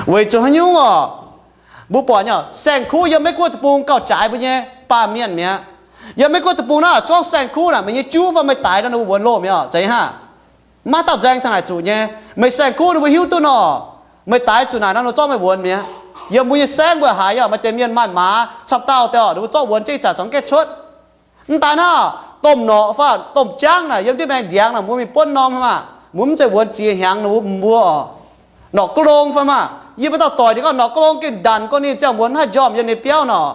Weic zuqc haaix nyungc oc? Mbuo buatc nyei, saeng-kuv yiem Meiv Guoqv deic-bung gauh jaaix mbuo nyei baamh mienh mi'aqv. Yiem Meiv Guoqv deic-bung naaiv, zorqv saeng-kuv naaic, meih nyei juv fai meih daix nor, ninh mbuo wuonx loh mi'aqv, zeiz haav? Mv maaih dauh nzaeng taux naaic zuqc nyei. Meih saeng-kuv ninh mbuo hiuv duqv nor, meih daix zuqc naaic nor, ninh mbuo zorqv meih wuonx mi'aqv. Yiem mbuo nyei saengv mbuo haiz, yaac maaih deix mienh maaih maaz camv dauh deix, ninh mbuo zorqv wuonx jienv ih zanc zungv gaengh cuotv. Mv daaih hnangv, domh norqc fai domh jangv naaic, yiem ndiev maengx ndiangx naaic, mbuo mingh buonv norm fai maah, mbuo mv zeiz wuonx ziex hnyangx ninh mbuo, mbuo oc. Norqc ga'long fai maah, yie maaih dauh doic ninh gorngv norqc ga'long gengh ndanc gorngv ninh ziangh wuonx haih njormh yiem ninh biauv nor.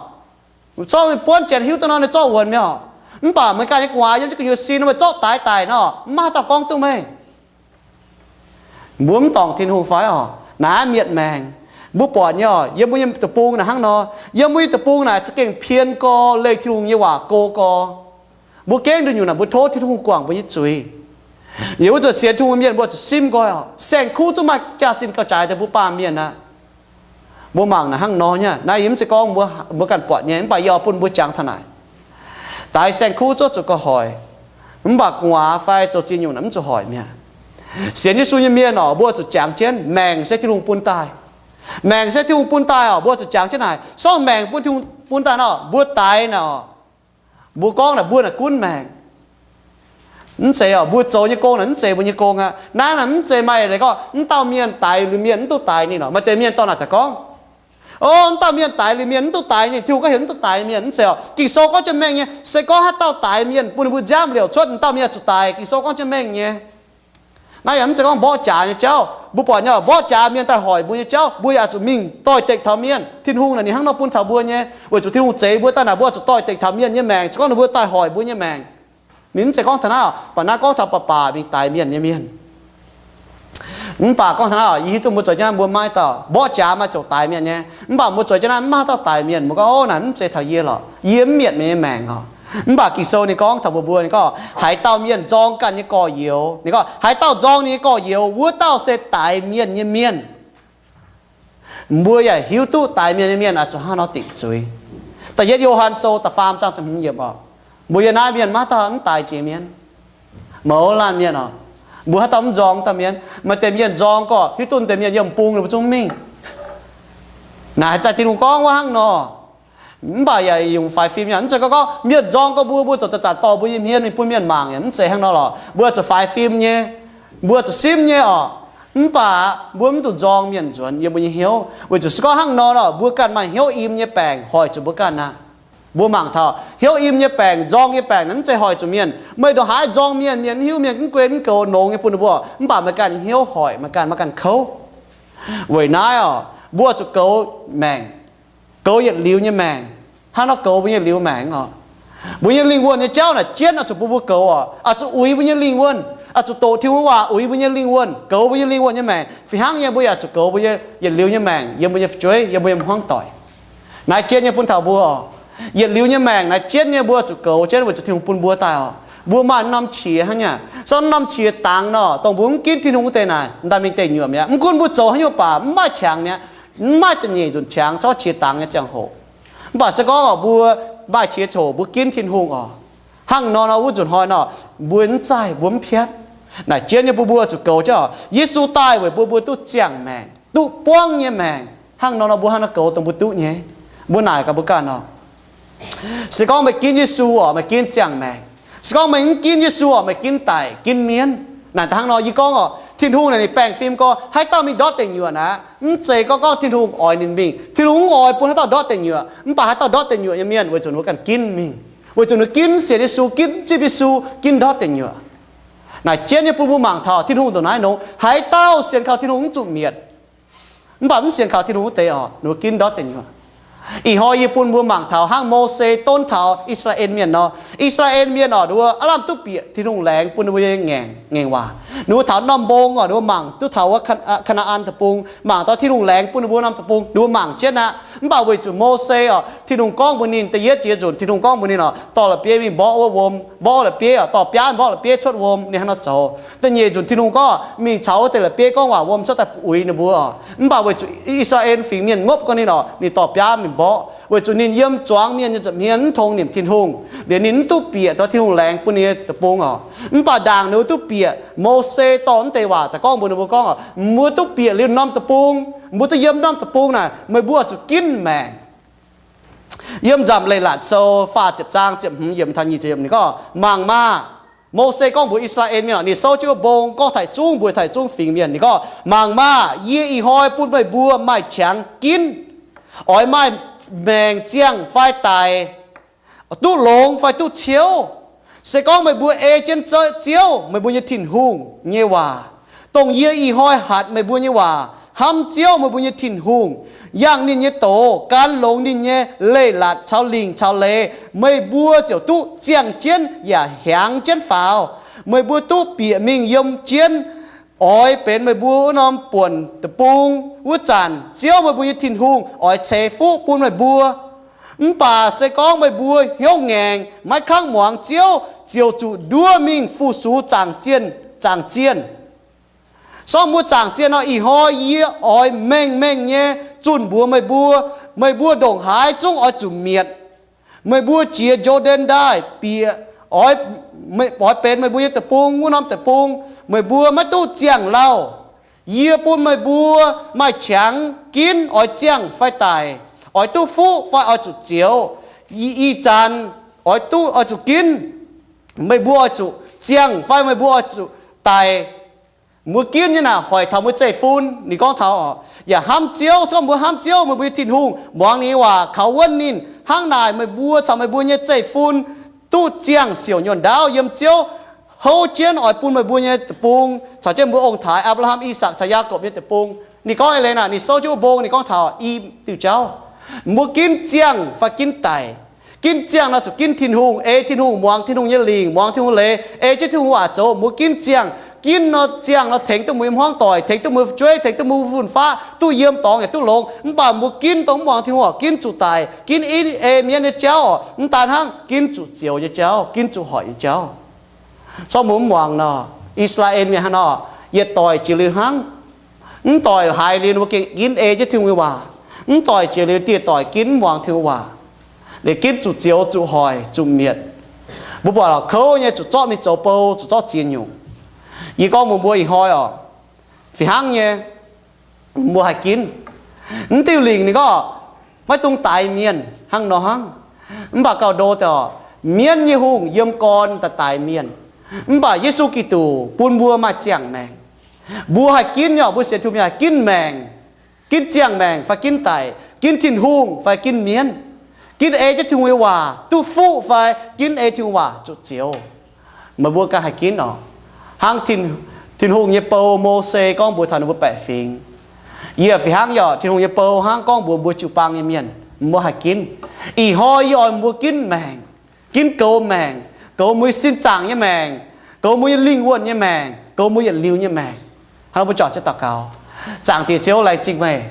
Zorqv mingh buonv janx hiuv duqv nor, ninh zorqv wuonx mi'aqv. Mv baac meih ganh nyei gu'nguaaz yiem jienv gu'nyuoz sin, meih zorqv daix daic nor, mv maaih haaix dauh gorngv duqv meih. Mbuo mv dorngc Tin-Hungh fai oc? Naaiv mietc maengc. Mbuo buatc nyei oc, yiem mbuo nyei deic-bung naaic hnangv nor. Yiem mbuo nyei deic-bung naaic za'gengh pien gorx leih Tin-Hungh nyei waac go gorx. Mbuo gengh nduqc nyungc naaic mbuo tov Tin-Hungh guangc mbuo nyei zuiz. Yie wuov zanc sienx Tin-Hungh mienh mbuo zuqc simv nqoi oc. Saeng-kuv zungv maaih jaax-zinh gauh jaaix deix mbuo baamh mienh aqv. Mbuo mangc naaic hnangv nor nyei. Naaiv yie mv zeiz gorngv mbuo, mbuo ganh buatc nyei, mv baac yie oix bun mbuo jangx taux naaic. Daix saeng-kuv zungv zuqc gauh hoic. Mv baac gu'nguaaz fai zoux ziex nyungc naaic mv zuqc hoic mi'aqv. Sienx Yesu nyei mienh oc, mbuo zuqc jangx jienv maengc se Tin-Hungh bun daaih. Maengc se Tin-Hungh bun daaih oc, mbuo zuqc jangx jienv naaic. Sorng maengc bun Tin-Hungh bun daaih nor, mbuo daix naaic oc. Mbuo gorngv naaic mbuo naaic gunv maengc. Mv zeiz oc, mbuo zoux nyei gong naaic mv zeiz mbuo nyei gong aqv. Naaiv naaic mv zeiz maaih leiz gorngv mv dauh mienh daix liuz mienh mv duqv daix ninh oc. Maaih deix mienh dorh naaic daaih gorngv, o, mv dauh mienh daix liuz mienh mv duqv daix ninh, Tin-Hungh gorngv heuc mv duqv daix mienh. Mv zeiz oc. Ging-Sou gorngv jienv mengh nyei, se gorngv haaix dauh daix mienh bun ninh mbuo nziaamv liouc cuotv, mv dauh mienh zuqc daix. Ging-Sou gorngv jienv mengh nyei. Naaiv yaac mv zeiz gorngv mborqv jaax nyei jauv. Mbuo buatc nyei, mborqv jaax mienh daaih hoic mbuo nyei jauv, mbuo yaac zuqc mingh doix-dekc taux mienh. Tin-Hungh naaic ninh hnangv nor bun taux mbuo nyei. Weic zuqc Tin-Hungh zeix mbuo daaih naaic, mbuo zuqc doix-dekc taux mienh nyei maengc. Se gorngv ninh mbuo daaih hoic mbuo nyei maengc. Ninh mv zeiz gorngv taux naaiv, baac naaiv gorngv taux baac baac mingh daix mienh nyei mienh. Mv baac gorngv taux naaiv, yie hiuv duqv mbuo zoux jienv naaiv, mbuo maiv dauh mborqv jaax maaih ziouc daix mienh nyei. Mv baac mbuo zoux jienv naaiv mv maaih dauh daix mienh. Mbuo gorngv, o, naaic mv zeiz taux yie lorqc, yie mv mietc meih nyei maengc oc. Mv baac Ging-Sou ninh gorngv taux mbuo, mbuo ninh gorngv, haaix dauh mienh nzorng ganh nyei gorx-youz, ninh gorngv haaix dauh nzorng ninh nyei gorx-youz, wuov dauh se daix mienh nyei mienh. Mbuo yaac hiuv duqv daix mienh nyei mienh oix zuqc hnangv nor dingc zuiz. Da'yietv Yo^han Sou da'faam zaang ziepc hmz yiemc oc. Mbuo yiem naaiv mienh maiv dauh mv daix jiex mienh. Mouz laanh mienh oc, mbuo haaix dauh mv nzorng dauh mienh? Maaih deix mienh nzorng gorx, hiuv duqv deix mienh yiem bung ninh mbuo zungv mv mingh. Naaic haaix daaih Tin-Hungh gorngv wuov hnangv nor. Mv baac yaac yungz faix fim nyei. Mv zeiz gorngv gorngv mienh nzorng gorx mbuo, mbuo zuqc zanc-zanc dorh mbuo nyei hmien mingh bun mienh mangc. Mv zeiz hnangv nor lorqc. Mbuo zuqc faix fim nyei. Mbuo zuqc simv nyei oc. Mv baac mbuo mv dungx nzorng mienh nzuonx yiem mbuo nyei hnyouv, weic zuqc se gorngv hnangv nor nor, mbuo ganh maaih hnyouv im nyei baengc hoic zuqc mbuo ganh aqv. Mbuo mangc taux hnyouv im nyei baengc, nzorng nyei baengc naaiv mv zeiz hoic zuqc mienh. Meih ndongc haaix nzorng mienh, mienh mv hiuv, mienh mv guen, mv goux, longx nyei bun ninh mbuo, mv baac meih ganh hnyouv hoic, meih ganh maiv ganh kouv. Weic naaiv oc, mbuo zuqc goux maengc, goux yietc liuz nyei maengc. Hnangv nor goux mbuo nyei liuz maengc oc. Mbuo nyei lingh wuonh nyei jauv naaic jienv oix zuqc bun mbuo goux oc. Oix zuqc uix mbuo nyei lingh wuonh, oix zuqc doqc Tin-Hungh waac uix mbuo nyei lingh wuonh, goux mbuo nyei lingh wuonh nyei maengc. Fih hnangv nyei, mbuo yaac zuqc goux mbuo nyei yietc liuz nyei maengc yiem mbuo nyei fu'jueiv, yiem mbuo nyei hmuangv doic. Naaiv jienv nyei bun taux mbuo oc. Yietc liuz nyei maengc naaiv jienv nyei mbuo zuqc goux jienv weic zuqc Tin-Hungh bun mbuo daaih oc. Mbuo maaih norm qiex hnangv nyei. Sorng norm qiex dangx nor, dongh mbuo mv ginv Tin-Hungh wuov deix naaic, m'daaih mingh deic nyuoqc mi'aqv. Mv gunv mbuo zoux haaix nyungc baac mv maaih qangx mi'aqv. Mv maaih da'nyeic nzunc qangx, zorqv qiex dangx nyei ziangh hoc. Mv baac se gorngv oc, mbuo maaih qiex coc, mbuo ginv Tin-Hungh oc, hnangv nor nor wuov nzunc hnoi nor, mbuo mv zaih, mbuo mv piatv. Naaic jienv nyei bun mbuo zuqc goux jienv oc. Yesu daaih weic bun mbuo duqv ziangh maengc, duqv buangv nyei maengc. Hnangv nor nor mbuo hnangv nor goux dongh mbuo duqv nyei. Mbuo naaic gaax mbuo ganh nor, se gorngv meih ginv Yesu oc, meih ginv ziangh maengc. Se gorngv meih mv ginv Yesu oc, meih ginv daic, ginv mienv. Naaic da'hnangv nor yie gorngv oc, Tin-Hungh naaic ninh baengh fim gorx, haaix dauh mingh ndortv deic nyuoqc naaic, mv zeiz gorngv gorngv Tin-Hungh oix ninh mingh. Tin-Hungh mv oix bun haaix dauh ndortv deic nyuoqc, mv baac haaix dauh ndortv deic nyuoqc nyei mienh weic zuqc ninh mbuo ganh ginv mingh, weic zuqc ninh ginv sienx Yesu, ginv zipv Yesu, ginv ndortv deic nyuoqc. Naaic jienv nyei bun mbuo mangc taux Tin-Hungh ndongc naaiv nor, haaix dauh sienx kaux Tin-Hungh mv zuqc mietc. Mv baac mv sienx kaux Tin-Hungh wuov deix oc, ninh mbuo ginv ndortv deic nyuoqc. Ih hnoi yie bun mbuo mangc taux hnangv Mose donv taux I^saa^laa^en Mienh nor. I^saa^laa^en Mienh oc, ninh mbuo aav lamh duqv bieqc Tin-Hungh laengz bun ninh mbuo nyei ngaengc, ngaengc waac. Ninh mbuo taux norm mbong oc, ninh mbuo mangc duqv taux wuov Kaa^naa^an Deic-Bung, mangc taux Tin-Hungh laengz bun ninh mbuo norm deic-bung, ninh mbuo mangc jienv aqv. Mv baac weic zuqc Mose oc, Tin-Hungh gorngv mbuox ninh, da'yietv ziex nzunc Tin-Hungh gorngv mbuox ninh oc, dorh la'bieiv mingh mborqv wuov wuom, mborqv la'bieiv oc, dorh biaav mborqv la'bieiv cuotv wuom, ninh hnangv nor zoux. Da'nyeic nzunc Tin-Hungh gorngv mingh caux wuov deix la'bieiv gorngv waac wuom cuotv daaih uix ninh mbuo oc. Mv baac weic zuqc I^saa^laa^en Fingx Mienh ngopv gorngv ninh oc, ninh dorh biaav mingh mborqv, weic zuqc ninh yiem zuangx mienh nyei nza'hmien mv tong nimc Tin-Hungh, liuz ninh mv duqv bieqc taux Tin-Hungh laengz bun ninh nyei deic-bung oc. Mv baac ndaangc ninh mbuo duqv bieqc, Mose dorh wuov deix waac daaih gorngv mbuox ninh mbuo gorngv oc, mbuo duqv bieqc liuz norm deic-bung, mbuo duqv yiem norm deic-bung naaic, meih mbuo oix zuqc ginv maengc. Yiem Nzamc Leiz-Latc Sou faah ziepc zaang ziepc hmz yiemc taux nyic ziepc yiemc ninh gorngv, mangc maah! Mose gorngv mbuox I^saa^laa^en Mienh oc, ninh souv jienv wuov mbong gorngv taux zungv mbuox taux zungv fingx mienh, ninh gorngv, mangc maah! Yie ih hnoi bun meih mbuo maaih qangx ginv. Oix maaih maengc ziangh fai daic, duqv longx fai duqv ciouv. Se gorngv meih mbuo ei jienv Ziouv, meih mbuo nyei Tin-Hungh nyei waac, dongh yie ih hnoi hatc meih mbuo nyei waac, hnamv Ziouv meih mbuo nyei Tin-Hungh, yangh ninh nyei doz, gan longx ninh nyei leiz-latc caux lingc caux leiz, meih mbuo ziouc duqv ziangh jienv yaac hiaangx jienv faaux. Meih mbuo duqv bieqc mingh yiem jienv oix benx meih mbuo wuov norm buonc deic-bung. Wuov zanc Ziouv meih mbuo nyei Tin-Hungh oix ceix fuqv bun meih mbuo. Mv baac se gorngv meih mbuo hnyouv ngaengc, maiv kangv muangx Ziouv, ziouc zuqc nduov mingh fu-sux zaangc zienh, zaangc zienh. Sorng mbuo zaangc zienh nor, ih hnoi yie oix mengh mengh nyei zunh mbuox meih mbuo, meih mbuo ndongc haaix zungv oix zuqc mietc. Meih mbuo jiex Jor^ndaen Ndaaih bieqc, oix, oix benx meih mbuo nyei deic-bung, wuov norm deic-bung, meih mbuo maiv duqv ziangh lauh. Yie bun meih mbuo maaih qangx ginv oix ziangh fai daic, oix duqv fuqv fai oix zuqc ziouc. Ih, ih zanc oix duqv, oix zuqc ginv. Meih mbuo oix zuqc ziangh fai meih mbuo oix zuqc daic. Mbuo ginv nyei naaic hoic taux mbuo zeiv-fun. Ninh gorngv taux oc, yaac hnamv Ziouv. Se gorngv mbuo hnamv Ziouv, meih mbuo nyei Tin-Hungh, muangx ninh nyei waac, kaux wuonv ninh, hnangv naaic meih mbuo caux meih mbuo nyei zeiv-fun duqv ziangh siouc nyuonh ndaauv yiem Ziouv houv jienv oix bun meih mbuo nyei deic-bung caux jienv mbuo ong-taaix Apc^laa^ham, I^sakc caux Yaakopv nyei deic-bung. Ninh gorngv eix leiz naaic, ninh souv jienv wuov mbong, ninh gorngv taux i diuh jauv, mbuo ginv ziangh fai ginv daic. Ginv ziangh nor zuqc ginv Tin-Hungh, ei Tin-Hungh, muangx Tin-Hungh nyei lingc, muangx Tin-Hungh leiz, ei jienv Tin-Hungh waac zoux. Mbuo ginv ziangh, ginv nor ziangh nor tengx duqv mbuo nyei hmuangv doic, tengx duqv mbuo fu'jueiv, tengx duqv mbuo fun-faqv, duqv yiem dorngx yaac duqv longx. Mv baac mbuo ginv dongh mv muangx Tin-Hungh oc, ginv zuqc daic, ginv i, ei mienv nyei jauv oc. Mv daan hnangv, ginv zuqc zioux nyei jauv, ginv zuqc hoic nyei jauv. Sorng mbuo mv muangx nor, I^saa^laa^en Mienh hnangv nor, yietc doic jiex liuz hnangv. Mv doic haiz liuz ninh mbuo gengh ginv ei jienv Tin-Hungh nyei waac. Mv doic jiex liuz dieh doic ginv mv muangx Tin-Hungh waac, liuz ginv zuqc zioux, zuqc hoic, zuqc mietc. Mbuo buatc lorqc, kouv nyei zuqc zorqv mingh zoux bou, zuqc zorqv ziex nyungc. Yie gorngv mbuox mbuo ih hnoi oc, fih hnangv nyei, mbuo haih ginv. Mv diuh lingc ninh gorngv maiv dungx daix mienh hnangv nor hnangv. Mv baac gauh ndo deix oc, mienv nyei hungh yiem gorn daaih daix mienh. Mv baac Yesu Giduc bun mbuo maaih ziangh maengc. Mbuo haih ginv nyei oc, mbuo sienx Tin-Hungh mienh haih ginv maengc. Ginv ziangh maengc fai ginv daic, ginv Tin-Hungh fai ginv mienv, ginv ei jienv Tin-Hungh nyei waac duqv fuqv fai ginv ei Tin-Hungh waac zuqc zioux. Meih mbuo ganh haih ginv oc. Hnangv Tin, Tin-Hungh nyei bou Mose gorngv mbuox taux ninh mbuo baeqc fingx, yie fih hnangv yaac Tin-Hungh nyei bou hnangv gorngv mbuox mbuo jiu-baang nyei mienh, mbuo haih ginv. Ih hnoi yie oix mbuo ginv maengc, ginv goux maengc, goux mbuo nyei sin zaangc nyei maengc, goux mbuo nyei lingh wuonh nyei maengc, goux mbuo yietc liuz nyei maengc. Hnangv nor mbuo juangc jienv daux gaux. Zaangc Diex Ziouv, laengz zingh meih.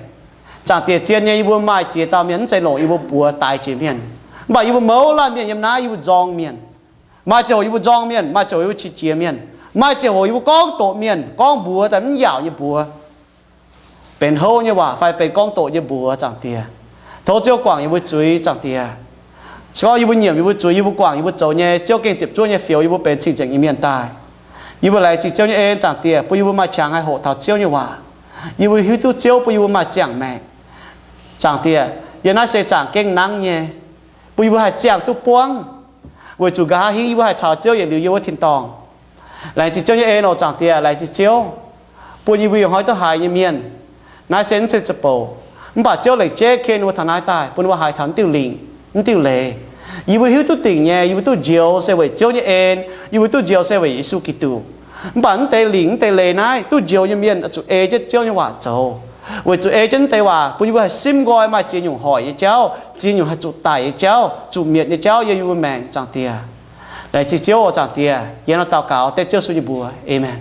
Zaangc Diex, zien nyei yie mbuo maaih ziex dauh mienh mv zeiz longc yie mbuo buoz daix jiex mienh. Mv baac yie mbuo mouz laanh mienh yiem naaiv, yie mbuo nzorng mienh. Maaih ziangh hoc yie mbuo nzorng mienh, maaih ziangh hoc yie mbuo qiex jiez mienh, maaih ziangh hoc yie mbuo gorngv doqc mienh, gorngv mbuox daaih mv yaauc nyei mbuox, benx houv nyei waac fai benx gorngv doqc nyei mbuox, Zaangc Diex. Tov Ziouv guangc yie mbuo zuiz, Zaangc Diex. Se gorngv yie mbuo nyiemc yie mbuo zuiz, yie mbuo guangc yie mbuo zoux nyei, Ziouv gengh ziepc zuoqv nyei fioux yie mbuo benx cing-nzengc nyei mienh daaih. Yie mbuo laengz zingh Ziouv nyei en, Zaangc Diex, bun yie mbuo maaih qangx haih hoqc taux Ziouv nyei waac. Yie mbuo hiuv duqv Ziouv bun yie mbuo maaih ziangh maengc. Zaangc Diex, yiem naaiv se zaangc gengh nangv nyei, bun yie mbuo haih ziangh duqv buangv, weic zuqc nqa'haav hingv yie mbuo haih caux Ziouv yietc liuz yiem wuov tin-dorngh. Laengz zingh Ziouv nyei en oc, Zaangc Diex, laengz zingh Ziouv bun yie mbuo ih hnoi duqv haiz nyei mienh. Naaiv se mv zeiz ziepc bouc, mv baac Ziouv lengc jeiv ken ninh mbuo taux naaiv daaih, bun ninh mbuo haiz taux mv diuh lingc, mv diuh leiz. Yie mbuo hiuv duqv dingc nyei, yie mbuo duqv njoux se weic Ziouv nyei en, yie mbuo duqv njoux se weic Yesu Giduc. Mv baac mv deix lingc mv deix leiz naaiv duqv njoux nyei mienh oix zuqc ei jienv Ziouv nyei waac zoux, weic zuqc ei jienv mv deix waac bun yie mbuo haih simv nqoi maaih ziex nyungc hoic nyei jauv, ziex nyungc haih zuqc daic nyei jauv, zuqc mietc nyei jauv yiem yie mbuo maengc, Zaangc Diex. Laengz zingh Ziouv oc, Zaangc Diex. Yie nor daux gaux dengv Ziouv Yesu nyei mbuox. Aamen.